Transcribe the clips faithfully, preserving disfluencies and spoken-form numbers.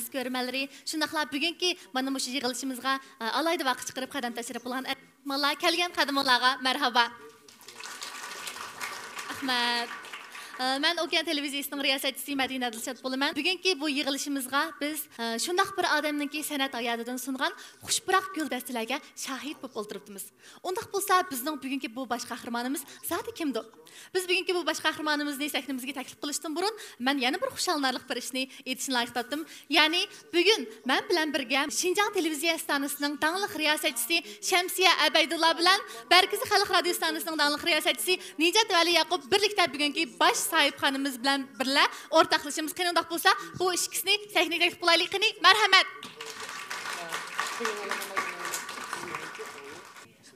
كۆرۈرمەنلىرى، شۇنداقلا بۈگۈنكى مانا مۇشۇ يىغىلىشىمىزغا، ئە، ئالاھىدە ۋاقىت چىقىرىپ قەدەم تەشرىپ قىلغان مېھمانلار، كەلگەن قەدىمىڭلارغا مەرھابا. ئەخمەت. ئە، مەن ئوكيان تېلېۋىزىيىسىنىڭ رىياسەتچىسى مەدىنە دىلشات بولىمەن. بۈگۈنكى بۇ يىغىلىشىمىزغا بىز، ئە، شۇنداق بىر ئادەمنىڭكى سەنئەت ھاياتىدىن سۇنغان خۇش پۇراق گۈلدەستىلەرگە شاھىت بولۇپ ئولتۇرۇپتىمىز. ئۇنداق بولسا، بىزنىڭ بۈگۈنكى بۇ باش قەھرىمانىمىز زادى كىمدۇ؟ بىز بۈگۈنكى بۇ باش قەھرىمانىمىزنى سەھنىمىزگە تەكلىپ قىلىشتىن بۇرۇن، مەن يەنە بىر خۇشاللىنارلىق بىر ئىشنى ئېيتىشنى لايىق تاپتىم. يەنى بۈگۈن مەن بىلەن بىرگە شىنجاڭ تېلېۋىزىيە ئىستانسىسىنىڭ داڭلىق رىياسەتچىسى شەمسىيە ئەبەيدۇللا بىلەن مەركىزىي خەلق رادىيو ئىستانسىسىنىڭ داڭلىق رىياسەتچىسى نىجات ۋەلى ياقۇپ بىرلىكتە بۈگۈنكى باش ساھىبخانىمىز بىلەن بىرلە ئورتاقلىشىمىز. قېنى ئۇنداق بولسا، بۇ ئىككىسىنى سەھنىگە تەكلىپ قىلايلى، قېنى، مەرھەمەت.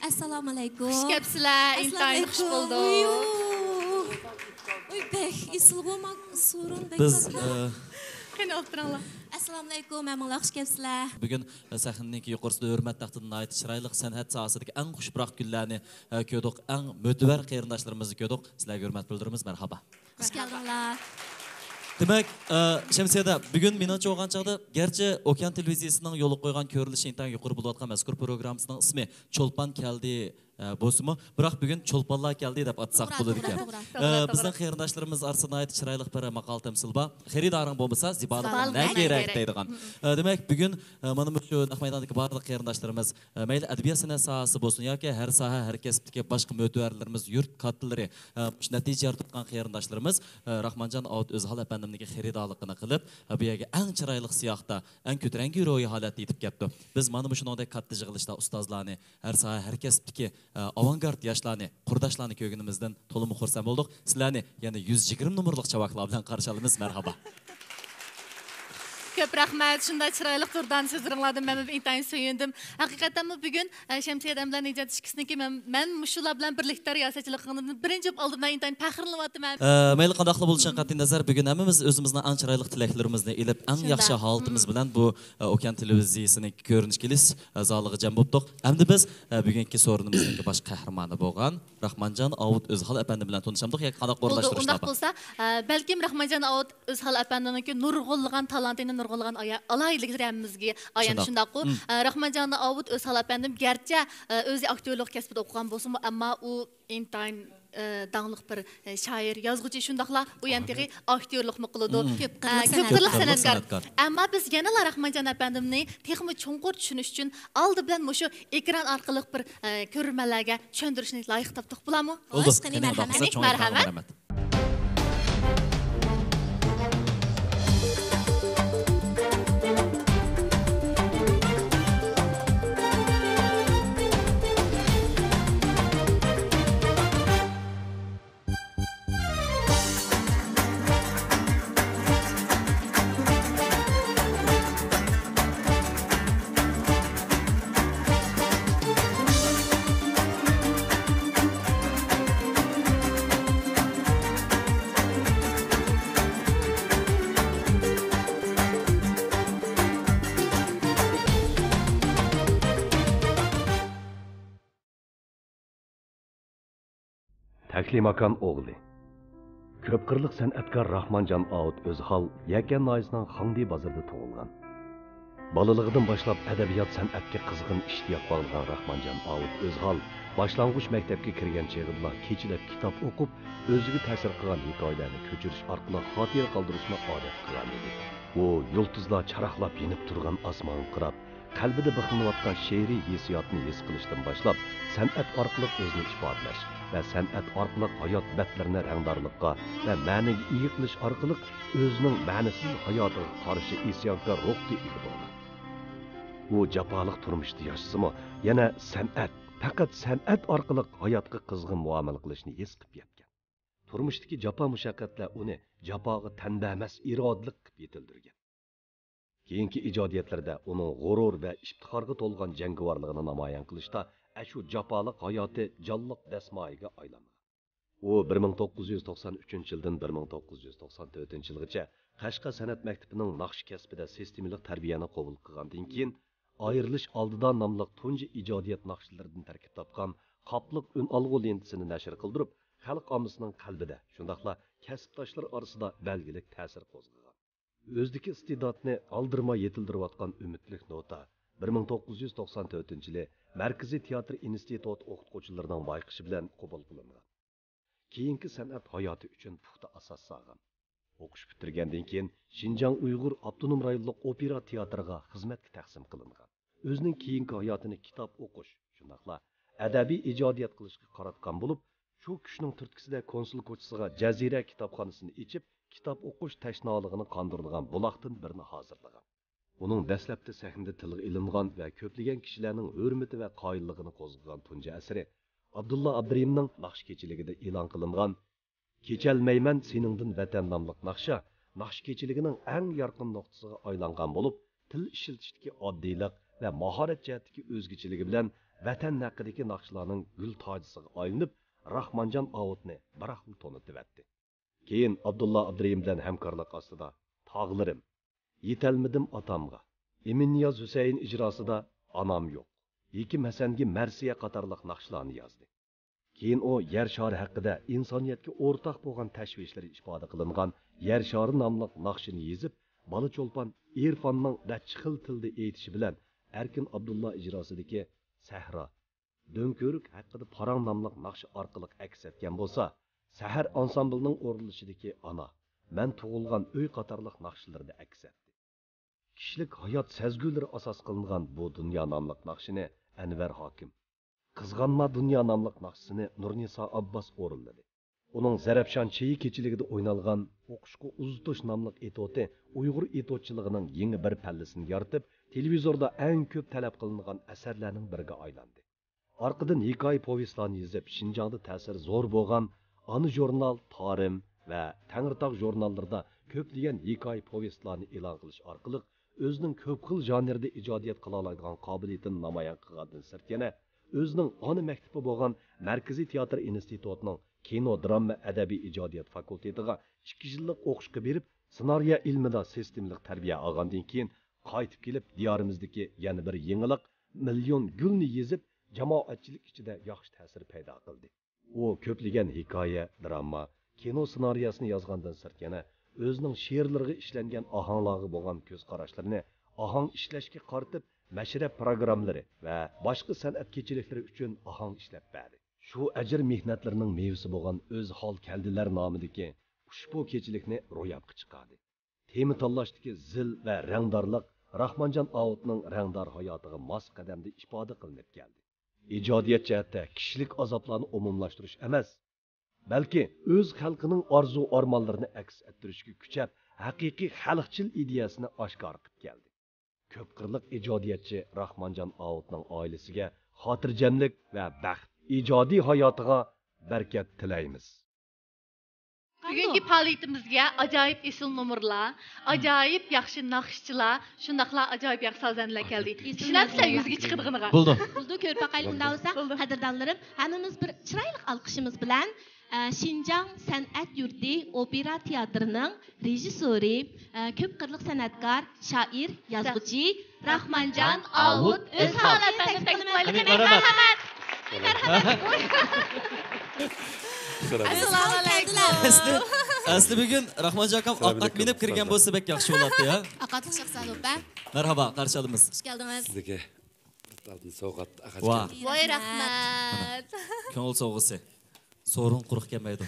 ئەسسالامۇئەلەيكۇم. خۇش كەپسىلەر، ئىنتايىن خۇش ئەسسالامۇئەلەيكۇم. بولدۇق. ئۇي، ئۇي، بەك ئېسىلغۇ، ما-، سورۇن بەك بىز، تاتلىق. ئە، قېنى ئولتۇرۇڭلار. ئەسسالامۇئەلەيكۇم، ھەممىڭلار خۇش كەپسىلەر. بۈگۈن، ئە، سەھنىنىڭكى يۇقىرىسىدا ھۆرمەت تەختىدىن ناھايىتى چىرايلىق سەنئەت ساھەسىدىكى ئەڭ خۇش پۇراق گۈللەرنى، ئە، كۆردۇق، ئەڭ مۆتىۋەر قېرىنداشلىرىمىزنى كۆردۇق. سىلەرگە ھۆرمەت بىلدۈرىمىز، مەرھابا. خۇش كەلدىڭلار. دېمەك، ئە، شەمسىيەدە، بۈگۈن مېنىڭچە بولغان چاغدا، گەرچە ئوكيان تېلېۋىزىيىسىنىڭ يولغا قويغان كۆرۈلۈشى ئىنتايىن يۇقىرى بولۇۋاتقان مەزكۇر پروگراممىسىنىڭ ئىسمى چولپان كەلدى، ئە، بولسىمۇ، بىراق بۈگۈن چولپانلار كەلدى دەپ ئاتىساق توغرا، بولىدىكەن. توغرا، توغرا. ئە، توغرا، بىزنىڭ توغرا. قېرىنداشلىرىمىز ئارىسىدا ناھايىتى چىرايلىق بىر ماقال تەمسىلى بار. خېرىدارىڭ بولمىسا، زىبالىق زىبالىق نە نە كېرەك كېرەك؟ دەيدىغان. مم. ئە، دېمەك، بۈگۈن، ئە، مانا مۇشۇ نەق مەيداندىكى بارلىق قېرىنداشلىرىمىز، ئە، مەيلى ئەدەبىيات سەنئەت ساھەسى بولسۇن ياكى ھەر ساھە، ھەر كەسىپتىكى باشقا مۆتىۋەرلىرىمىز، يۇرت كاتتىلىرى، ئە، مۇشۇ نەتىجە يارىتىۋاتقان قېرىنداشلىرىمىز، ئە، راخمانجان ئاۋۇت ئۆزھال ئەپەندىمنىڭكى خېرىدارلىقىنى قىلىپ، ئە، بۇ يەرگە ئەڭ چىرايلىق سىياقتا، ئەڭ كۆتۈرەڭگۈ روھىي ھالەتتە يېتىپ كەپتۇ. بىز مانا مۇشۇنىڭدەك كاتتا يىغىلىشتا ئۇستازلارنى، ھەر ساھە، ھەر كەسىپتىكى، ئە، ئاۋانگارت ياشلارنى، قۇرداشلارنى كۆرگىنىمىزدىن تولىمۇ خۇرسەن بولدۇق. سىلەرنى يەنە يۈز يىگىرمە نومۇرلۇق چاۋاكلار بىلەن قارشى ئالىمىز. مەرھابا. كۆپ رەھمەت. شۇنداق چىرايلىق دۇردانە سۆزلىرىڭلاردىن مەن ئىنتايىن سۆيۈندۈم. ھەقىقەتەنمۇ بۈگۈن، ئە، شەمسىيە ئادەم بىلەن نىجات ئىككىسىنىڭكى مەن، مەن مۇشۇلار بىلەن بىرلىكتە رىياسەتچىلىك قىلغىنىمدىن بىرىنچى بولۇپ ئالدىمدا ئىنتايىن پەخىرلىنىۋاتىمەن. ئە، مەيلى قانداقلا بولۇشىدىن قەتئىي نەزەر، بۈگۈن ھەممىمىز ئۆزىمىزنىڭ ئەڭ چىرايلىق تىلەكلىرىمىزنى ئېلىپ، ئەڭ شۇنداق. ياخشى ھالىتىمىز بىلەن بۇ، ئە، ئوكيان تېلېۋىزىيىسىنىڭ كۆرۈنۈش كېلىش، ئە، زالىغا جەم بوپتۇق. ئەمدى بىز، ئە، بۈگۈنكى سورۇنىمىزنىڭكى باش قەھرىمانى بولغان راخمانجان ئاۋۇت ئۆزھال ئەپەندى بىلەن تونۇشامدۇق ياكى قانداق بولدى، ئورۇنلاشتۇرۇشنى ئۇنداق ئاپا؟ بولسا، ئە، بەلكىم راخمانجان ئاۋۇت ئۆزھال ئەپەندىنىڭكى نۇرغۇنلىغان تالانتىنى نۇرغۇنلىغان ئايا-، ئالاھىدىلىكلىرى ھەممىمىزگە ئايان شۇنداق. شۇنداققۇ؟ مم. ئە، راخمانجان ئاۋۇت ئۆزھال ئەپەندىم گەرچە، ئە، ئۆزى ئاكتيورلۇق كەسپىدە ئوقۇغان بولسىمۇ، ئەمما ئۇ ئىنتايىن، ئە، داڭلىق بىر، ئە، شائىر، يازغۇچى، شۇنداقلا ئۇ يەنە تېخى ئاكتيورلۇقمۇ قىلىدۇ. مم. كۆپ ئە، قىرلىق كۆپ قىرلىق سەنئەتكار. سەنئەتكار. ئەمما بىز يەنىلا راخمانجان ئەپەندىمنى تېخىمۇ چوڭقۇر چۈشىنىش ئۈچۈن ئالدى بىلەن مۇشۇ ئېكران ئارقىلىق بىر، ئە، كۆرۈرمەنلەرگە چۈشەندۈرۈشنى لايىق تاپتۇق، بولامۇ؟ بولدى. خوش، قېنى، قېنى، مەرھەمەت. چوڭ ئېكرانغا مەرھەمەت. تەكلىماكان ئوغلى. كۆپ قىرلىق سەنئەتكار راخمانجان ئاۋۇت ئۆزھال يەكەن ناھىيەسىنىڭ خاڭدى بازىرىدا تۇغۇلغان. بالىلىقىدىن باشلاپ ئەدەبىيات سەنئەتكە قىزغىن ئىشتىياق باغلىغان راخمانجان ئاۋۇت ئۆزھال باشلانغۇچ مەكتەپكە كىرگەن چېغىدىلا كېچىلەپ كىتاب ئوقۇپ، ئۆزىگە تەسىر قىلغان ھېكايىلەرنى كۆچۈرۈش ئارقىلىق خاتىرە قالدۇرۇشنى ئادەت قىلغانىدى. ئۇ يۇلتۇزلار چاراقلاپ يېنىپ تۇرغان ئاسمانغا قاراپ، قەلبىدە بىخلىنىۋاتقان شېئىرىي ھېسسىياتنى ھېس قىلىشتىن باشلاپ، سەنئەت ئارقىلىق ئۆزىنى ئىپادىلەش ۋە سەنئەت ئارقىلىق ھايات بەتلىرىنى رەڭدارلىققا ۋە مەنىگە ئىگە قىلىش ئارقىلىق ئۆزىنىڭ مەنىسىز ھاياتىغا قارشى ئىسيانكار روھقا ئىگە بولغان. ئۇ جاپالىق تۇرمۇشتا ياشىسىمۇ، يەنە سەنئەت، پەقەت سەنئەت ئارقىلىق ھاياتقا قىزغىن مۇئامىلە قىلىشنى ھېس قىلىپ يەتكەن. تۇرمۇشتىكى جاپا-مۇشەققەتلەر ئۇنى جاپاغا تەن بەرمەس ئىرادىلىك قىلىپ يېتىلدۈرگەن. كېيىنكى ئىجادىيەتلىرىدە ئۇنىڭ غۇرۇر ۋە ئىپتىخارغا تولغان جەڭگىۋارلىقىنى نامايان قىلىشتا ئەشۇ جاپالىق ھاياتى جانلىق دەسمايىگە ئايلانغان. ئۇ بىر مىڭ توققۇز يۈز توقسان ئۈچىنچى يىلدىن بىر مىڭ توققۇز يۈز توقسان تۆتىنچى يىلغىچە قەشقەر سەنئەت مەكتىپىنىڭ ناخشا كەسپىدە سىستېمىلىق تەربىيەنى قوبۇل قىلغاندىن كېيىن، ئايرىلىش ئالدىدا ناملىق تۇنجى ئىجادىيەت ناخشىلىرىدىن تەركىب تاپقان قاپلىق ئۈنئالغۇ لېنتىسىنى نەشر قىلدۇرۇپ، خەلق ئاممىسىنىڭ قەلبىدە، شۇنداقلا كەسىپداشلىرى ئارىسىدا بەلگىلىك تەسىر قوزغىغان. ئۆزىدىكى ئىستېداتنى ئالدىرىماي يېتىلدۈرۈۋاتقان ئۈمىدلىك نوتا بىر مىڭ توققۇز يۈز توقسان تۆتىنچى يىلى مەركىزىي تىياتىر ئىنستىتۇتى ئوقۇتقۇچىلىرىنىڭ بايقىشى بىلەن قوبۇل قىلىنغان. كېيىنكى سەنئەت ھاياتى ئۈچۈن پۇختا ئاساس سالغان. ئوقۇش پۈتتۈرگەندىن كېيىن شىنجاڭ ئۇيغۇر ئاپتونوم رايونلۇق ئوپېرا تىياتىرىغا خىزمەتكە تەقسىم قىلىنغان. ئۆزىنىڭ كېيىنكى ھاياتىنى كىتاب ئوقۇش، شۇنداقلا ئەدەبىي ئىجادىيەت قىلىشقا قاراتقان بولۇپ، شۇ كۈچنىڭ تۈرتكىسىدە كونسۇل كوچىسىغا جەزىرە كىتابخانىسىنى ئېچىپ، كىتاب ئوقۇش تەشنالىقىنى قاندۇرىدىغان بۇلاقتىن بىرنى ھازىرلىغان. ئۇنىڭ دەسلەپتە سەھنىدە تىلغا ئېلىنغان ۋە كۆپلىگەن كىشىلەرنىڭ ھۆرمىتى ۋە قايىللىقىنى قوزغىغان تۇنجى ئەسىرى ئابدۇللا ئابدۇرېھىمنىڭ ناخشا كېچىلىكىدە ئېلان قىلىنغان كېچەلمەيمەن سېنىڭدىن ۋەتەن ناملىق ناخشا، ناخشا كېچىلىكىنىڭ ئەڭ يارقىن نۇقتىسىغا ئايلانغان بولۇپ، تىل ئىشلىتىشتىكى ئاددىيلىق ۋە ماھارەت جەھەتتىكى ئۆزگىچىلىكى بىلەن ۋەتەن ھەققىدىكى ناخشىلارنىڭ گۈل تاجىسىغا ئايلىنىپ، راخمانجان ئاۋۇتنى بىراقلا تونۇتۇۋەتتى. كېيىن ئابدۇللا ئابدۇرېھىم بىلەن ھەمكارلىق ئاستىدا تاغلىرىم، يېتەلمىدىم ئاتامغا، ئىمىننىياز ھۈسەيىن ئىجراسىدا ئانام يوق، ھېكىم ھەسەنگە مەرسىيە قاتارلىق ناخشىلارنى يازدى. كېيىن ئۇ يەر شارى ھەققىدە ئىنسانىيەتكە ئورتاق بولغان تەشۋىشلىرى ئىپادە قىلىنغان يەر شارى ناملىق ناخشىنى يېزىپ، بالا چولپان ئېرفاننىڭ نەچچە خىل تىلدا ئېيتىشى بىلەن ئەركىن ئابدۇللا ئىجراسىدىكى سەھرا، دۆڭكۆۋرۈك ھەققىدە پاراڭ ناملىق ناخشا ئارقىلىق ئەكس ئەتكەن بولسا، سەھەر ئانسامبىلنىڭ ئورۇنلىشىدىكى ئانا، مەن تۇغۇلغان ئۆي قاتارلىق ناخشىلىرىدا ئەكس ئەتتى. كىشىلىك ھايات سەزگۈلىرى ئاساس قىلىنغان بۇ دۇنيا ناملىق ناخشىنى ئەنۋەر ھاكىم، قىزغانما دۇنيا ناملىق ناخشىسىنى نۇرنىسا ئابباس ئورۇنلىدى. ئۇنىڭ زەرەپشان چېيى كېچىلىكىدە ئوينالغان ئوقۇشقا ئۇزىتىش ناملىق ئېتوتى ئۇيغۇر ئېتوتچىلىقىنىڭ يېڭى بىر پەللىسىنى يارىتىپ، تېلېۋىزوردا ئەڭ كۆپ تەلەپ قىلىنغان ئەسەرلەرنىڭ بىرىگە ئايلاندى. ئارقىدىن ھېكايە پوۋېستلارنى يېزىپ، شىنجاڭدا تەسىرى زور بولغان ئانا ژۇرنال، تارىم ۋە تەڭرىتاغ ژۇرناللىرىدا كۆپلىگەن ھېكايە پوۋېستلارنى ئېلان قىلىش ئارقىلىق ئۆزىنىڭ كۆپ خىل ژانىردا ئىجادىيەت قىلالايدىغان قابىلىيىتىنى نامايان قىلغاندىن سىرت يەنە ئۆزىنىڭ ئانا مەكتىپى بولغان مەركىزىي تىياتىر ئىنستىتۇتىنىڭ كىنو، دراما، ئەدەبىي ئىجادىيەت فاكۇلتېتىغا ئىككى يىللىق ئوقۇشقا بېرىپ، سېنارىيە ئىلمىدا سىستېمىلىق تەربىيە ئالغاندىن كېيىن، قايتىپ كېلىپ، دىيارىمىزدىكى يەنە بىر يېڭىلىق، مىليون گۈلنى يېزىپ، جامائەتچىلىك ئىچىدە ياخشى تەسىر پەيدا قىلدى. ئۇ كۆپلىگەن ھېكايە، دراما، كىنو سېنارىيەسىنى يازغاندىن سىرت يەنە ئۆزىنىڭ شېئىرلىرىغا ئىشلەنگەن ئاھاڭلارغا بولغان كۆز قاراشلىرىنى ئاھاڭ ئىشلەشكە قارىتىپ، مەشرەپ پىروگراممىلىرى ۋە باشقا سەنئەت كېچىلىكلىرى ئۈچۈن ئاھاڭ ئىشلەپ بەردى. شۇ ئەجىر مېھنەتلىرىنىڭ مېۋىسى بولغان ئۆزھال كەلدىلەر نامىدىكى ئۇشبۇ كېچىلىكنى روياپقا چىقاردى. تېما تاللاشتىكى زىل ۋە رەڭدارلىق راخمانجان ئاۋۇتنىڭ رەڭدار ھاياتىغا ماس قەدەمدە ئىپادە قىلىنىپ كەلدى. ئىجادىيەت جەھەتتە كىشىلىك ئازابلارنى ئومۇملاشتۇرۇش ئەمەس، بەلكى ئۆز خەلقىنىڭ ئارزۇ-ئارمانلىرىنى ئەكس ئەتتۈرۈشكە كۈچەپ، ھەقىقىي خەلقچىل ئىدىيەسىنى ئاشكارا قىلىپ كەلدى. كۆپ قىرلىق ئىجادىيەتچى راخمانجان ئاۋۇتنىڭ ئائىلىسىگە خاتىرجەملىك ۋە بەخت، ئىجادىي ھاياتىغا بەرىكەت تىلەيمىز. بۈگۈنكى پائالىيىتىمىزگە ئاجايىپ ئېسىل نومۇرلار، ئاجايىپ ياخشى ناخشىچىلار، شۇنداقلا ئاجايىپ ياخشى سازەندىلەر كەلدى. ئىشىنەمسىلەر يۈزگە چىقىدىغىنىغا؟ بولدى. بولدى، كۆرۈپ باقايلى ئۇنداق بولسا. بولدى. قەدىردانلىرىم، ھەممىمىز بىر چىرايلىق ئالقىشىمىز بىلەن، ئە، شىنجاڭ سەنئەت يۇرتى ئوپېرا تىياتىرىنىڭ رېژىسسورى، ئە، كۆپ قىرلىق سەنئەتكار، شائىر، يازغۇچى، راخمانجان ئاۋۇت ئۆزھالىنى تەكلىپ قىلىمەن. ئەمىن، مەرھەمەت. مەرھەمەت. ئەسسالامۇ ئەلەيكۇم. ئەسلى، ئەسلى بۈگۈن راخمانجان ئاكام ئاق ئات مىنىپ كىرگەن بولسا بەك ياخشى بولاتتى يا. ئاق ئاتلىق شاخسانوپە. مەرھابا، قارشى ئالىمىز. خۇش كەلدىڭىز. سىزگە ئالدىن سوۋغات ئاخاچ ۋا. كەلدى. ۋاي، رەھمەت. كۆڭۈل سوۋغىسى. سورۇن قۇرۇق كەلمەيدۇ.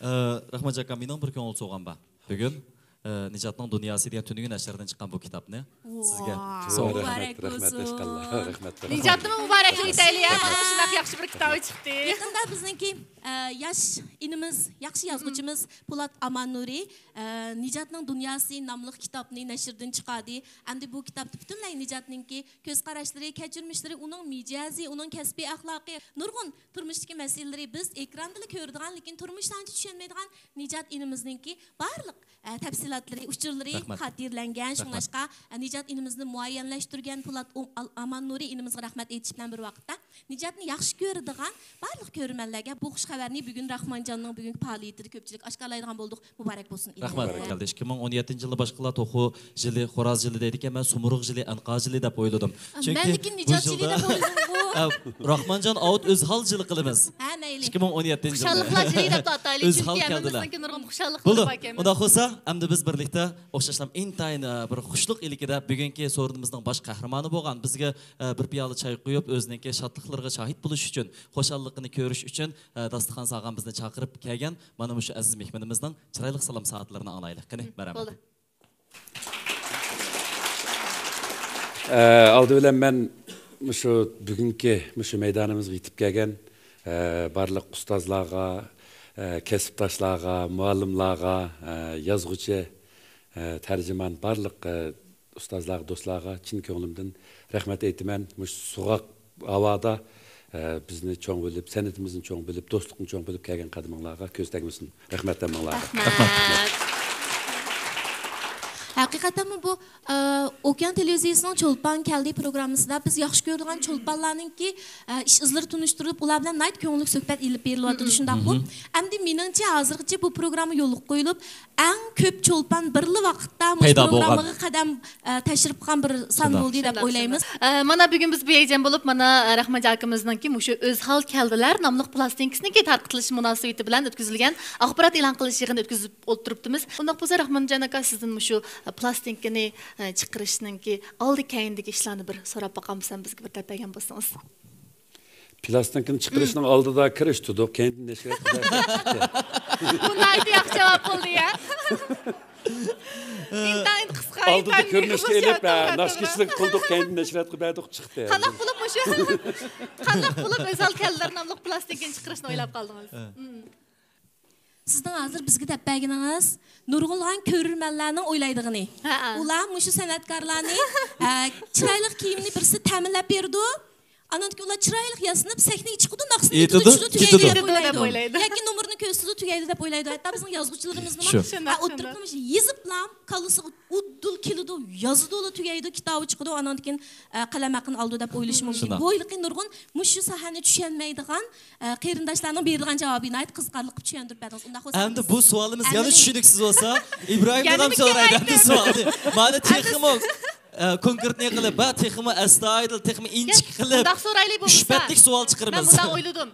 ئە، راخمانجان ئاكا، مېنىڭ بىر كۆڭۈل سوۋغام بار. بۈگۈن، ئە، نىجاتنىڭ دۇنياسى دېگەن تۈنۈگۈن نەشردىن چىققان بۇ كىتابنى سىزگە ۋاي. سوۋغا. مۇبارەك، مۇبارەك بولسۇن. مۇبارەك بولسۇن. نىجاتنىمۇ مۇبارەكلىك دەيلى يا، مانا مۇشۇنداق ياخشى بىر كىتابى چىقتى. يېقىندا بىزنىڭكى، ئە، ياش ئىنىمىز، ياخشى يازغۇچىمىز پولات ئاماننۇرى، ئە، نىجاتنىڭ دۇنياسى ناملىق كىتابنى نەشردىن چىقاردى. ئەمدى بۇ كىتابتا پۈتۈنلەي نىجاتنىڭكى كۆز قاراشلىرى، كەچۈرمىشلىرى، ئۇنىڭ مىجەزى، ئۇنىڭ كەسپىي ئەخلاقى، نۇرغۇن تۇرمۇشتىكى مەسىلىلىرى، بىز ئېكراندىلا كۆرىدىغان، لېكىن تۇرمۇشتا ئانچە چۈشەنمەيدىغان نىجات ئىنىمىزنىڭكى بارلىق، ئە، تەپسىلاتلىرى، ئۇچۇرلىرى رەھمەت. خاتىرىلەنگەن. رەھمەت. شۇڭلاشقا، ئە، نىجات ئىنىمىزنى مۇئەييەنلەشتۈرگەن پولات ئو-، ئال-، ئاماننۇرى ئىنىمىزغا رەھمەت ئېيتىش بىلەن بىر ۋاقىتتا، نىجاتنى ياخشى كۆرىدىغان بارلىق كۆرۈرمەنلەرگە بۇ خۇش خەۋەرنى بۈگۈن راخمانجاننىڭ بۈگۈنكى پائالىيىتىدە كۆپچىلىككە ئاشكارىلايدىغان بولدۇق. مۇبارەك بولسۇن، ئىنىم. رەھمەت. بارەكەللا. ئىككى مىڭ ئون يەتتىنچى يىلدا باشقىلار توخۇ ژىلى، خوراز ژىلى دەيدىكەن، مەن سۇمۇرغ ژىلى، ئەنقا ژىلى دەپ ئويلىدىم. چۈنكى مەن لېكىن بۇ نىجات ژىلى ژىلدا دەپ ئويلىدىمغۇ. ئە، راخمانجان ئاۋۇت ئۆزھال جىلى قىلىمىز. ھە، مەيلى. ئىككى مىڭ ئون يەتتىنچى يىلدا. خۇشاللىقلار جىلى دەپ ئاتايلى، ئۆزھال چۈنكى كەلدىلەر. ھەممىمىزنىڭكى نۇرغۇن خۇشاللىقلىرى بولىدۇ، باركەن. ئۇنداق بولسا، ئەمدى بىز بىرلىكتە ئوخشاشلا ئىنتايىن، ئە، بىر خۇشلۇق ئىلكىدە بۈگۈنكى سورۇنىمىزنىڭ باش قەھرىمانى بولغان، بىزگە، ئە، بىر پىيالە چاي قۇيۇپ، ئۆزىنىڭكى شادلىقلىرىغا شاھىت بولۇش ئۈچۈن، خۇشاللىقىنى كۆرۈش ئۈچۈن، ئە، داستىخان سالغان، بىزنى چاقىرىپ كەلگەن مانا مۇشۇ ئەزىز مېھمىنىمىزنىڭ چىرايلىق سالام سائەتلىرىنى ئاڭلايلى. قېنى، مەرھەمەت. بولدى. ئە، ئالدى بىلەن مەن مۇشۇ بۈگۈنكى مۇشۇ مەيدانىمىزغا يېتىپ كەلگەن، ئە، بارلىق ئۇستازلارغا، ئە، كەسىپداشلارغا، مۇئەللىملارغا، ئە، يازغۇچى، ئە، تەرجىمان، بارلىق، ئە، ئۇستازلارغا، دوستلارغا چىن كۆڭلۈمدىن رەھمەت ئېيتىمەن. مۇشۇ سوغۇق ھاۋادا، ئە، بىزنى چوڭ بىلىپ، سەنئىتىمىزنى چوڭ بىلىپ، دوستلۇقنى چوڭ بىلىپ كەلگەن قەدىمىڭلارغا كۆز تەگمىسۇن. رەھمەت ھەممىڭلارغا. رەھمەت. ھەقىقەتەنمۇ بۇ، ئە، ئوكيان تېلېۋىزىيىسىنىڭ چولپان كەلدى پروگراممىسىدا بىز ياخشى كۆرىدىغان چولپانلارنىڭكى، ئە، ئىش ئىزلىرى تونۇشتۇرۇلۇپ، ئۇلار بىلەن ناھايىتى كۆڭۈللۈك سۆھبەت ئېلىپ بېرىلىۋاتىدۇ، شۇنداقمۇ؟ مم. ئەمدى مېنىڭچە ھازىرغىچە بۇ پروگرامما يولغا قويۇلۇپ، ئەڭ كۆپ چولپان بىرلا ۋاقىتتا مۇشۇ پەيدا بولغان. پروگراممىغا قەدەم، ئە، تەشرىپ قىلغان بىر سان شۇنداق. بولدى دەپ شۇنداق، ئويلايمىز. شۇنداق. ئە، مانا بۈگۈن بىز بۇ ھەيجان بولۇپ، مانا، ئە، راخمانجان ئاكىمىزنىڭكى مۇشۇ ئۆزھال كەلدىلەر ناملىق پلاستىنكىسىنىڭكى تارقىتىلىشى مۇناسىۋىتى بىلەن ئۆتكۈزۈلگەن ئاخبارات ئېلان قىلىش يىغىنى ئۆتكۈزۈپ ئولتۇرۇپتىمىز. ئۇنداق بولسا، راخمانجان ئاكا، سىزدىن مۇشۇ، ئە، پلاستىنكىنى، ئە، چىقىرىشنىڭكى ئالدى كەينىدىكى ئىشلارنى بىر سوراپ باقامسەن، بىزگە بىر دەپ بەرگەن بولسىڭىز. پلاستىنكىنى چىقىرىشنىڭ ئالدىدا كىرىش تۇتۇق، كەينىدىن نەشرىيات قىلىپ بەردۇق، چىقتى. بۇ ناھايىتى ياخشى جاۋاب بولدى يا. ئىنتايىن قىسقا، ئالدىدا ئىنتايىن كۆرۈنۈشكە ئېلىپ، توغرا، ھە، توغرا. ناخشىچىلىك قىلدۇق، كەينىدىن نەشرىيات قىلىپ بەردۇق، چىقتى. قانداق بولۇپ مۇشۇ، قانداق بولۇپ ئۆزھال كەلدىلەر ناملىق پلاستىنكىنى چىقىرىشنى ئويلاپ قالدىڭىز؟ ھە. مم. سىزنىڭ ھازىر بىزگە دەپ بەرگىنىڭىز نۇرغۇنلىغان كۆرۈرمەنلەرنىڭ ئويلايدىغىنى. ھەئە. ئۇلار مۇشۇ سەنئەتكارلارنى، ئە، چىرايلىق كىيىمنى بىرسى تەمىنلەپ بېرىدۇ. ئاندىن كېيىن ئۇلار چىرايلىق ياسىنىپ سەھنىگە چىقىدۇ، ناخشىنى ئېيتىدۇ، ئېيتىدۇ، چۈشىدۇ، تۈگەيدۇ كېتىدۇ دەپ دەپ ئويلايدۇ. ئويلايدۇ. ياكى نومۇرنى كۆرسىتىدۇ، تۈگەيدۇ دەپ ئويلايدۇ. ھەتتا بىزنىڭ يازغۇچىلىرىمىزمۇ، شۇ. شۇنداق، ئە، شۇنداق. ئولتۇرۇپ مۇشۇ يېزىپلا كاللىسىغا ئۇددۇل كېلىدۇ، يازىدۇلا تۈگەيدۇ، كىتابى چىقىدۇ، ئانان كېيىن، ئە، قەلەم ھەققىنى ئالىدۇ دەپ ئويلىشى مۇمكىن. شۇنداق. بۇ ھېلىقى نۇرغۇن مۇشۇ ساھەنى چۈشەنمەيدىغان، ئە، قېرىنداشلارنىڭ بېرىدىغان جاۋابى ناھايىتى قىزىقارلىق قىلىپ چۈشەندۈرۈپ بەردىڭىز. ئۇنداق بولسا ئەمدى بۇ سوئالىمىز يەنە ئەمدى چۈشىنىكسىز بولسا، ئىبراھىم يەنە دادام بىر سورايدۇ، كېڭەيتىپ. ئەمدى سوئالنى. مانا تېخىمۇ، ئە، كونكرېتنى قىلىپ، ھە، تېخىمۇ ئەستايىدىل، تېخىمۇ ئىنچىكە قىلىپ، شۇنداق سورايلى بولمىسا. ئۈچ بەتلىك سوئال چىقىرىمىز. مەن مۇنداق ئويلىدىم.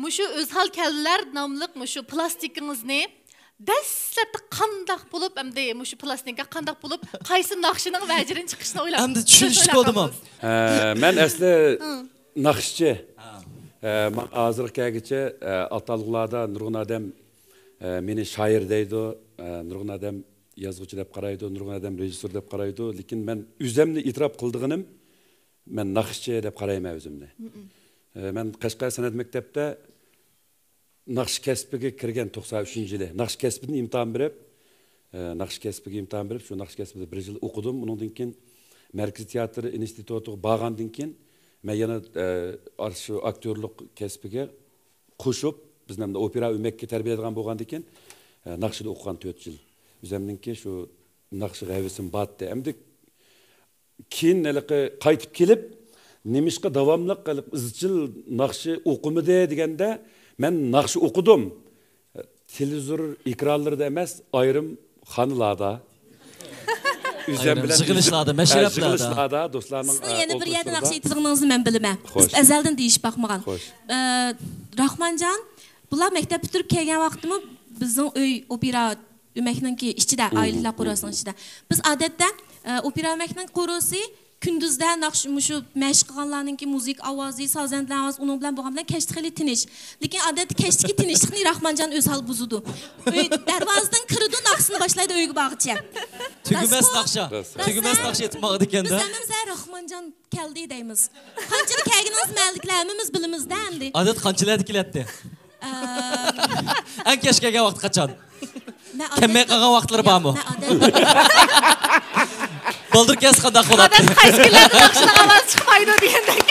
مۇشۇ ئۆزھال كەلدىلەر ناملىق مۇشۇ پلاستىكىڭىزنى دەسلەپتە قانداق بولۇپ، ئەمدى مۇشۇ پلاستىنكا قانداق بولۇپ، قايسى ناخشىنىڭ ۋەجىرىنى چىقىشنى ئويلاپ، ئەمدى چۈشىنىشلىك بولدىمۇ؟ ئە، مەن ئەسلى ھە. ناخشىچى. ھە. ئە، ماڭا ھازىرغا كەلگۈچە، ئە، ئاتالغۇلاردا نۇرغۇن ئادەم، ئە، مېنى شائىر دەيدۇ، ئە، نۇرغۇن ئادەم يازغۇچى دەپ قارايدۇ، نۇرغۇن ئادەم رېژىسسور دەپ قارايدۇ. لېكىن مەن ئۆزۈمنى ئېتىراپ قىلىدىغىنىم، مەن ناخشىچى دەپ قارايمەن ئۆزۈمنى. مم. ئە، مەن قەشقەر سەنئەت مەكتەپتە ناخشا كەسپىگە كىرگەن توقسان ئۈچىنچى يىلى. ناخشا كەسپىدىن ئىمتىھان بېرىپ، ئە، ناخشا كەسپىگە ئىمتىھان بېرىپ، شۇ ناخشا كەسپىدە بىر يىل ئوقۇدۇم. ئۇنىڭدىن كېيىن مەركىزىي تىياتىر ئىنستىتۇتىغا بارغاندىن كېيىن، مەن يەنە، ئە، شۇ ئاكتيورلۇق كەسپىگە قوشۇپ، بىزنى ئەمدى ئوپېرا ئۆمەككە تەربىيەلىگەن بولغاندىن كېيىن، ئە، ناخشىدا ئوقۇغان تۆت يىل. ئۆزەمنىڭكى شۇ ناخشىغا ھەۋىسىم بارتتى. ئەمدى كېيىن ھېلىقى قايتىپ كېلىپ، نېمىشقا داۋاملىق ھېلىقى ئىزچىل ناخشا ئوقۇمىدى دېگەندە، مەن ناخشا ئوقۇدۇم. تېلېۋىزور ئېكرانلىرىدا ئەمەس، ئايرىم خانىلاردا. ئۆزۈم ئايرىم بىلەن يىغىلىشلاردا، ئۆزۈم، مەشرەپلەردە. يىغىلىشلاردا، دوستلارنىڭ، سىزنىڭ ئە، يەنە بىر يەردە ئولتۇرۇشلىرىدا. ناخشا ئېيتىدىغىنىڭىزنى مەن بىلىمەن. خوش. بىز ئەزەلدىن دېيىشىپ باقمىغان. خوش. ئە، راخمانجان، بۇلار مەكتەپ پۈتتۈرۈپ كەلگەن ۋاقىتتىمۇ بىزنىڭ ئۆي ئوپېرا ئۆمەكنىڭكى ئىچىدە، مم، ئائىلىلەر قورۇسىنىڭ ئىچىدە. بىز ئادەتتە، ئە، ئوپېرا ئۆمەكنىڭ قورۇسى كۈندۈزدە ناخشا، مۇشۇ مەشىق قىلغانلارنىڭكى مۇزىكا ئاۋازى، سازەندىلەر ئاۋازى، ئۇنىڭ بىلەن بولغان بىلەن كەچتە خېلى تىنچ. لېكىن ئادەتتە كەچتىكى تىنچلىقنى راخمانجان ئۆزھال بۇزىدۇ. ئۆي دەرۋازىدىن كىرىدۇ، ناخشىسىنى باشلايدۇ ئۆيگە بارغىچە. تۈگىمەس ناخشا. راست. تۈگىمەس ناخشا ئېيتىپ ماڭىدىكەن-دە. بىز ھەممىمىز ھە راخمانجان كەلدى دەيمىز. قانچىلىك كەلگىنىڭىز مەلىكلەر ھەممىمىز بىلىمىز-دە ئەمدى. ئادەتتە قانچىلەردە كېلەتتى؟ ئەم. ئەڭ كەچ كەلگەن ۋاقتى قاچان؟ كەلمەي قالغان ۋاقىتلىرى بارمۇ؟ بالدۇر كەلسە قانداق بولاتتى؟ ئادەتتە قايسى كۈنلەردە ناخشىنىڭ ئاۋازى چىقمايدۇ دېگەندەك.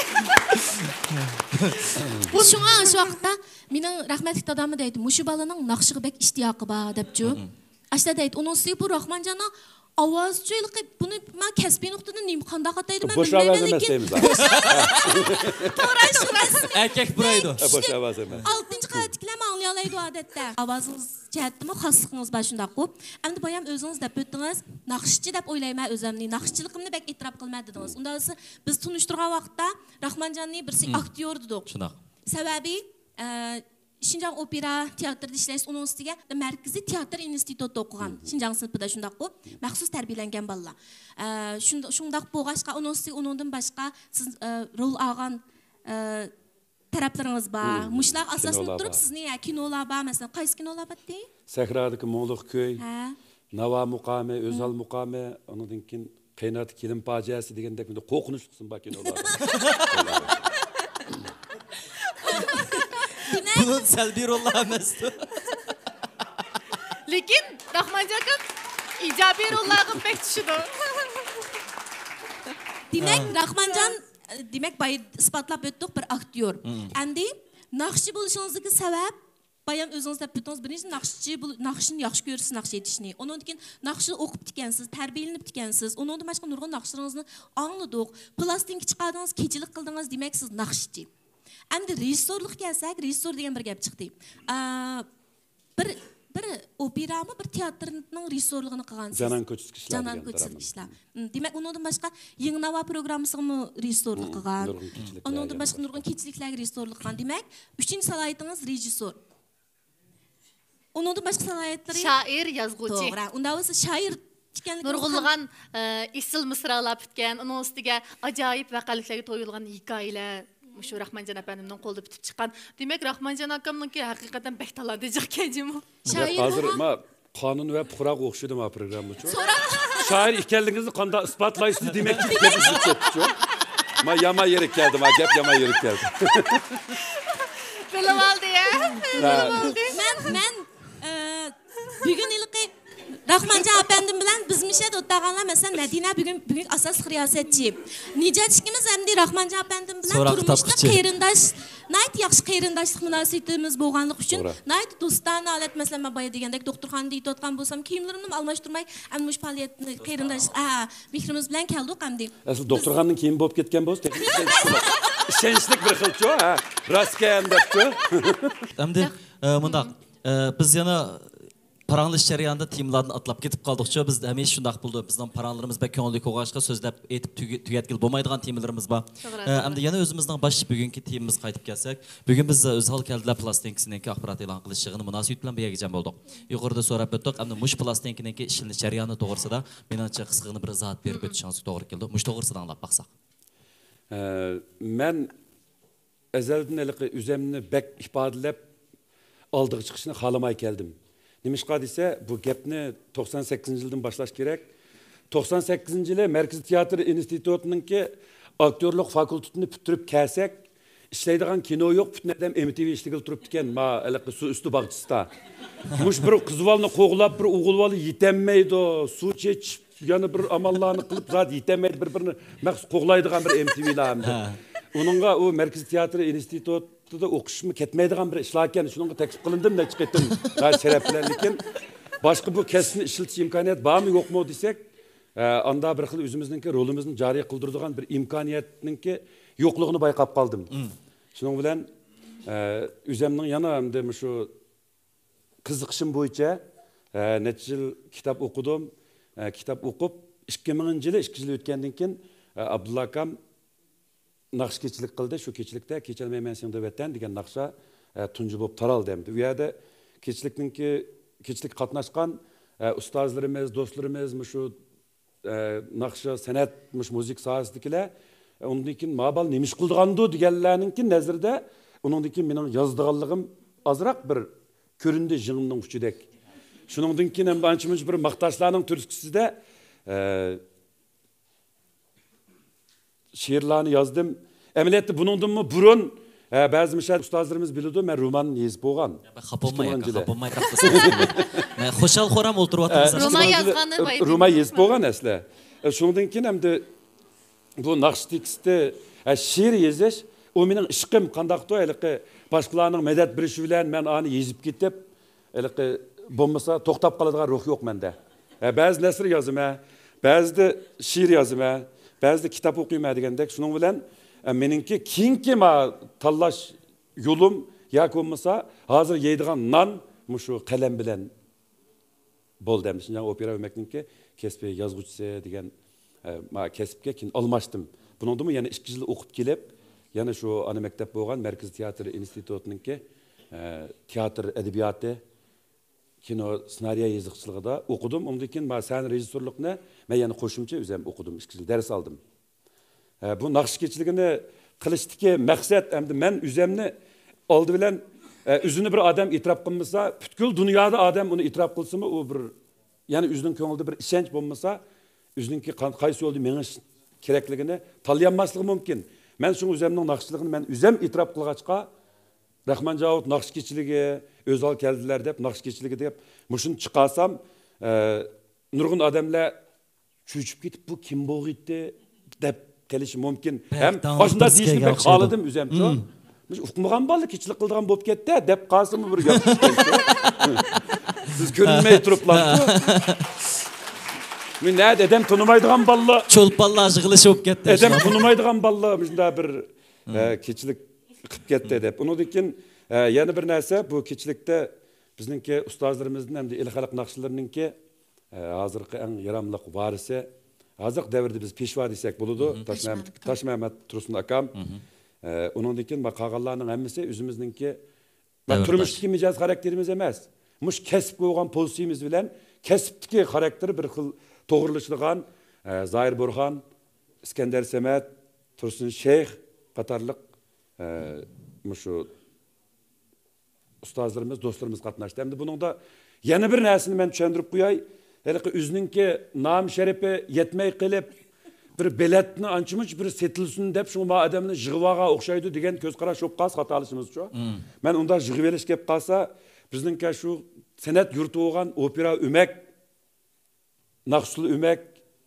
شۇڭا شۇ ۋاقىتتا مېنىڭ رەھمەتلىك داداممۇ دەيدۇ، مۇشۇ بالىنىڭ ناخشىغا بەك ئىشتىياقى بار دەپچۇ. مم. ئاشۇنداق دەيدۇ. ئۇنىڭ ئۈستىگە بۇ راخمانجاننىڭ ئاۋازىچۇ ھېلىقى، بۇنى مانا كەسپىي نۇقتىدىن نېمە قانداق ئاتايدۇ مەن بىلمەيمەن، لېكىن بوش ئاۋاز ئەمەس دەيمىز. توغرا، ئەركەك پۇرايدۇ. بوش ئاۋاز ئەمەس. ئالتىنچى قەۋەتتىكىلەرمۇ ئاڭلىيالايدۇ. ئوينايدۇ ئادەتتە. ئاۋازىڭىز جەھەتتىمۇ خاسلىقىڭىز بار، شۇنداققۇ؟ ئەمدى بايام ئۆزىڭىز دەپ ئۆتتىڭىز، ناخشىچى دەپ ئويلايمەن ئۆزۈمنى، ناخشىچىلىقىمنى بەك ئېتىراپ قىلىمەن دېدىڭىز. ئۇنداق بولسا، بىز تونۇشتۇرغان ۋاقىتتا راخمانجاننى بىرسى ئاكتيور دېدۇق. شۇنداق. سەۋەبى، ئە، شىنجاڭ ئوپېرا تېئاتىرىدا ئىشلەش، ئۇنىڭ ئۈستىگە مەركىزىي تېئاتىر ئىنستىتۇتىدا ئوقۇغان، شىنجاڭ سىنىپىدا، شۇنداققۇ؟ مەخسۇس تەربىيەلەنگەن بالىلار. ئە، شۇند-، شۇنداق بولغاچقا، ئۇنىڭ ئۈستىگە ئۇنىڭدىن باشقا سىز، ئە، رول ئالغان، ئە، تەرەپلىرىڭىز بار. مۇشۇلارغا ئاساسلىنىپ تۇرۇپ سىزنى، ھە، كىنولار بار، مەسىلەن، قايسى كىنولار بارتى؟ سەھرادىكى مۇڭلۇق كۈي، ھە، ناۋا مۇقامى، ئۆزھال مۇقامى، ئۇنىڭدىن كېيىن قېيىناتتىكى كېلىن پاجىئەسى دېگەندەك بىر قورقۇنچلۇق قىسىم بار كىنولاردا. بۇنىڭ سەلبىي روللار ئەمەستۇ. لېكىن راخمانجان ئاكام ئىجابىي روللارغا بەك چۈشىدۇ. دېمەك، راخمانجان، دېمەك، بايا ئىسپاتلاپ ئۆتتۇق، بىر ئاكتيور. ئەمدى ناخشىچى بولۇشىڭىزدىكى سەۋەب، بايام ئۆزىڭىز دەپ ئۆتتىڭىز، بىرىنچى، ناخشىچى بول-، ناخشىنى ياخشى كۆرىسىز، ناخشا ئېيتىشنى. ئۇنىڭدىن كېيىن ناخشا ئوقۇپتىكەنسىز، تەربىيەلىنىپتىكەنسىز. ئۇنىڭدىن باشقا نۇرغۇن ناخشىلىرىڭىزنى ئاڭلىدۇق. پىلاستىنكا چىقاردىڭىز، كېچىلىك قىلدىڭىز، دېمەك، سىز ناخشىچى. ئەمدى رېژىسسورلۇققا كەلسەك، رېژىسسور دېگەن بىر گەپ چىقتى. ئا، بىر، بىر ئوپېرامۇ، بىر تېئاتىرنىڭ رېژىسسورلۇقىنى قىلغانسىز. جانان كوچىسىدىكى ئىشلار جانان دېگەن كوچىسىدىكى ئىشلار. م، دېمەك، ئۇنىڭدىن باشقا يېڭى ناۋا پروگراممىسىغىمۇ رېژىسسورلۇق قىلغان. ئۇنىڭدىن باشقا نۇرغۇن كېچىلىكلەرگە رېژىسسورلۇق قىلغان. دېمەك، ئۈچىنچى سالاھىيىتىڭىز رېژىسسور. ئۇنىڭدىن باشقا سالاھىيەتلىرى؟ شائىر، يازغۇچى. توغرا. ئۇنداق بولسا شائىر ئىكەنلىكىڭىز نۇرغۇنلىغان، ئە، ئېسىل مىسرالار پۈتكەن، ئۇنىڭ ئۈستىگە ئاجايىپ ۋەقەلىكلەرگە تويۇلغان ھېكايىلەر مۇشۇ راخمانجان ئەپەندىمنىڭ قولىدا پۈتۈپ چىققان. دېمەك، راخمانجان ئاكامنىڭكى ھەقىقەتەن بەك تالانتلىق ئىكەنجۇ. شائىر ھازىر بولغان. ما قانۇن ۋە پۇقراغا ئوخشىدى ما پروگراممىچۇ. شائىر ئىكەنلىكىڭىزنى قانداق ئىسپاتلايسىز دېمەكچى گەپ ئۈزۈلۈپ كەتتىچۇ. ما يامان يېرىگە كەلدى، ما گەپ يامان يېرىگە كەلدى. بىلىۋالدى يا. مەن، مەن، ئە، بۈگۈن ھېلىقى راخمانجان ئەپەندىم بىلەن بىز مىشەدە ئولتۇرغانلار، مەسىلەن، مەدىنە بۈگۈن، بۈگۈن ئاساسلىق رىياسەتچى. نىجات ئىككىمىز ئەمدى راخمانجان ئەپەندىم بىلەن تۇرمۇشتا قېرىنداش، ناھايىتى ياخشى قېرىنداشلىق مۇناسىۋىتىمىز بولغانلىقى ئۈچۈن، ناھايىتى دوستانە ھالەت، مەسىلەن، مەن بايا دېگەندەك دوختۇرخانىدا يېتىۋاتقان بولسام، كىيىملىرىمنى ئالماشتۇرماي، ئەمدى مۇشۇ پائالىيەتنى قېرىنداش، ھە، مېھرىمىز بىلەن كەلدۇق ئەمدى. ئەسلى دوختۇرخانىنىڭ كىيىمى بولۇپ كەتكەن بولسا، تېخى ئىشەنچلىك، ئىشەنچلىك بىر خىلچۇ، ھە، راستكەن دەپچۇ. ئەمدى، ئە، مۇنداق، ئە، بىز يەنە پاراڭلىشىش جەريانىدا تېمىلاردىن ئاتلاپ كېتىپ قالدۇقچۇ. بىز ھەمىشە شۇنداق بولىدۇ. بىزنىڭ پاراڭلىرىمىز بەك كۆڭۈللۈك بولغاچقا، سۆزلەپ ئېيتىپ تۈگە-، تۈگەتكىلى بولمايدىغان تېمىلىرىمىز بار. توغرا، ئە، توغرا. ئەمدى يەنە ئۆزىمىزنىڭ باش بۈگۈنكى تېمىمىزغا قايتىپ كەلسەك، بۈگۈن بىز ئۆزھال كەلدىلەر پىلاستىنكىسىنىڭكى ئاخبارات ئېلان قىلىش يىغىنى مۇناسىۋىتى بىلەن بۇ يەرگە جەم بولدۇق. يۇقىرىدا سوراپ ئۆتتۇق، ئەمدى مۇشۇ پىلاستىنكىنىڭكى ئىشلىنىش جەريانى توغرىسىدا مېنىڭچە قىسقىغىنە بىر ئىزاھات بېرىپ ئۆتۈشىڭىزگە توغرا كېلىدۇ. مۇشۇ توغرىسىدا ئاڭلاپ باقساق. ئە، مەن ئەزەلدىن ھېلىقى ئۆزەمنى بەك ئىپادىلەپ، ئالدىغا چىقىشنى خالىماي كەلدىم. نېمىشقا دېسە، بۇ گەپنى توقسان سەككىزىنچى يىلدىن باشلاش كېرەك. توقسان سەككىزىنچى يىلى مەركىزىي تىياتىر ئىنستىتۇتىنىڭكى ئاكتيورلۇق فاكۇلتېتىنى پۈتتۈرۈپ كەلسەك، ئىشلەيدىغان كىنو يوق، پۈتۈن ئادەم ئېم تى ۋى ئىشلىگىلى تۇرۇپتىكەن، ما، ھېلىقى سۇ ئۈستى باغچىسىدا. مۇشۇ بىر قىز بالىنى قوغلاپ، بىر ئوغۇل بالا يېتەلمەيدۇ، سۇ چېچىش، يەنە بىر ئاماللارنى قىلىپ، زادى يېتەلمەيدۇ، بىر-بىرىنى مەخسۇس قوغلايدىغان بىر ئېم تى ۋىلار ئەمدى. ھە. ئۇنىڭغا ئۇ مەركىزىي تىياتىر ئىنستىتۇتىدا ئوقۇشمۇ كەتمەيدىغان بىر ئىشلاركەن، شۇنىڭغا تەكلىپ قىلىندىم نەچچە قېتىم، ھە، شەرەپ بىلەن. لېكىن باشقا بۇ كەسىپنى ئىشلىتىش ئىمكانىيەت بارمۇ، يوقمۇ دېسەك، ئە، ئاندا بىر خىل ئۆزىمىزنىڭكى رولىمىزنى جارى قىلدۇرىدىغان بىر ئىمكانىيەتنىڭكى يوقلۇقىنى بايقاپ قالدىم. شۇنىڭ بىلەن، ئە، ئۆزەمنىڭ يەنە ئەمدى مۇشۇ قىزىقىشىم بويىچە، ئە، نەچچە يىل كىتاب ئوقۇدۇم. ئە، كىتاب ئوقۇپ، ئىككى مىڭىنچى يىلى، ئىككى يىل ئۆتكەندىن كېيىن، ئە، ئابدۇللا ئاكام ناخشا كېچىلىك قىلدى. شۇ كېچىلىكتە كېچەلمەيمەن سېنىڭدە ۋەتەن دېگەن ناخشا، ئە، تۇنجى بولۇپ تارالدى ئەمدى. ئۇ يەردە كېچىلىكنىڭكى، كېچىلىككە قاتناشقان، ئە، ئۇستازلىرىمىز، دوستلىرىمىز، مۇشۇ ئە، ناخشا، سەنئەت، مۇشۇ مۇزىكا ساھەسىدىكىلەر، ئە، ئۇندىن كېيىن، «ما بالا نېمە ئىش قىلىدىغاندۇ؟» دېگەنلەرنىڭكى نەزىرىدە، ئۇنىڭدىن كېيىن مېنىڭ يازىدىغانلىقىم ئازراق بىر كۆرۈندى، يىڭنىنىڭ ئۇچىدەك. شۇنىڭدىن كېيىن ئەمدى ئانچە-مۇنچە بىر ماختاشلارنىڭ تۈرتكىسىدە، ئە، شېئىرلارنى يازدىم. ئەمەلىيەتتە بۇنىڭدىنمۇ بۇرۇن، ھە، بەزى مىشەل ئۇستازلىرىمىز بىلىدۇ، مەن رومان يېزىپ بولغان. يا، بەك خاپا بولماي، ئاكا، خاپا بولماي، مەن خۇشال-خۇرام ئولتۇرۇۋاتىمىز. ئە، رومان يازغاننى بايىنى رومان يېزىپ بولغان ئەسلى. ئە، شۇنىڭدىن كېيىن ئەمدى بۇ ناخشا تېكىستى، ئە، شېئىر يېزىش، ئۇ مېنىڭ ئىشقىم قانداقتۇ، ھېلىقى باشقىلارنىڭ مەدەت بېرىشى بىلەن مەن ئانى يېزىپ كېتىپ، ھېلىقى بولمىسا توختاپ قالىدىغان روھ يوق مەندە. ھە، بەزى نەسر يازىمەن، بەزىدە شېئىر يازىمەن، بەزىدە كىتاب ئوقۇيمەن دېگەندەك. شۇنىڭ بىلەن، ئە، مېنىڭكى كېيىنكى ما تاللاش يولۇم ياكى بولمىسا ھازىر يەيدىغان نان مۇشۇ قەلەم بىلەن بولدى. ئەمدى شىنجاڭ ئوپېرا ئۆمەكنىڭكى كەسپىي يازغۇچىسى دېگەن، ئە، ما كەسىپكە كېيىن ئالماشتىم. بۇنىڭدىمۇ يەنە ئىككى يىل ئوقۇپ كېلىپ، يەنە شۇ ئانا مەكتەپ بولغان مەركىزىي تىياتىر ئىنستىتۇتىنىڭكى، ئە، تىياتىر ئەدەبىياتى، كىنو، سېنارىيە يېزىقچىلىقىدا ئوقۇدۇم. ئۇندىن كېيىن ما سەھنە رېژىسسورلۇقىنى مەن يەنە قوشۇمچە ئۆزۈم ئوقۇدۇم، ئىككى يىل دەرس ئالدىم. ھە، بۇ ناخشا كېچىلىكىنى قىلىشتىكى مەقسەت، ئەمدى مەن ئۆزەمنى ئالدى بىلەن، ئە، ئۆزىنى بىر ئادەم ئېتىراپ قىلمىسا، پۈتكۈل دۇنيادا ئادەم ئۇنى ئېتىراپ قىلسىمۇ، ئۇ بىر، يەنى ئۆزىنىڭ كۆڭلىدە بىر ئىشەنچ بولمىسا، ئۆزىنىڭكى قان-، قايسى يولدا مېڭىش كېرەكلىكىنى تاللىيالماسلىقى مۇمكىن. مەن شۇڭا ئۆزەمنىڭ ناخشىچىلىقىنى مەن ئۆزەم ئېتىراپ قىلغاچقا، رەھمانجاۋۇت ناخشا كېچىلىكى، ئۆزھال كەلدىلەر دەپ ناخشا كېچىلىكى دەپ مۇشۇنى چىقارسام، ئە، نۇرغۇن ئادەملەر چۆچۈپ كېتىپ، «بۇ كىم بولغىيتتى؟» دەپ قېلىشى مۇمكىن. ھەم ئاشۇنداق دېيىشنى بەك خالىدىم ئۆزەمچۇ. مۇشۇ ئۇقمىغان بالىلار كېچىلىك قىلىدىغان بولۇپ كەتتى دەپ قالسىمۇ بىر گەپ. سىز كۆرۈنمەي تۇرۇپلا. مەن نەدە ئادەم تونۇمايدىغان بالىلار. چولپانلار يىغىلىشى بولۇپ كەتتى. ئادەم تونۇمايدىغان بالىلار مۇشۇنداق بىر، ئە، كېچىلىك قىلىپ كەتتى دەپ. ئۇنىڭدىن كېيىن، ئە، يەنە بىر نەرسە، بۇ كېچىلىكتە بىزنىڭكى ئۇستازلىرىمىزدىن ھەمدە ئىلى خەلق ناخشىلىرىنىڭكى ئە، ھازىرقى ئەڭ ياراملىق ۋارىسى، ھازىرقى دەۋردە بىز پېشۋا دېسەك بولىدۇ، تاشمەمەت، تاشمەمەت تۇرسۇن ئاكام. ئە، ئۇنىڭدىن كېيىن ما قالغانلارنىڭ ھەممىسى ئۆزىمىزنىڭكى، ما تۇرمۇشتىكى مىجەز خاراكتېرىمىز ئەمەس. مۇشۇ كەسىپكە بولغان پوزىتسىيىمىز بىلەن كەسىپتىكى خاراكتېر بىر خىل توغرىلىشىدىغان، ئە، زاھىر بۇرھان، ئىسكەندەر سەمەت، تۇرسۇن شەيخ قاتارلىق، ئە، مۇشۇ ئۇستازلىرىمىز، دوستلىرىمىز قاتناشتى. ئەمدى بۇنىڭدا يەنە بىر نەرسىنى مەن چۈشەندۈرۈپ قوياي. ھېلىقى ئۆزىنىڭكى نام شەرىپى يەتمەي قېلىپ، بىر بېلەتنى ئانچە-مۇنچە بىر سېتىلسۇن دەپ، شۇڭا ما ئادەمنى يىغىۋالغان ئوخشايدۇ دېگەن كۆز قاراش بولۇپ قالسا خاتالىشىمىزچۇ. مەن ئۇنداق يىغىۋېلىش كەپ قالسا، بىزنىڭكى شۇ سەنئەت يۇرتى بولغان ئوپېرا ئۆمەك، ناخشىلى ئۆمەك،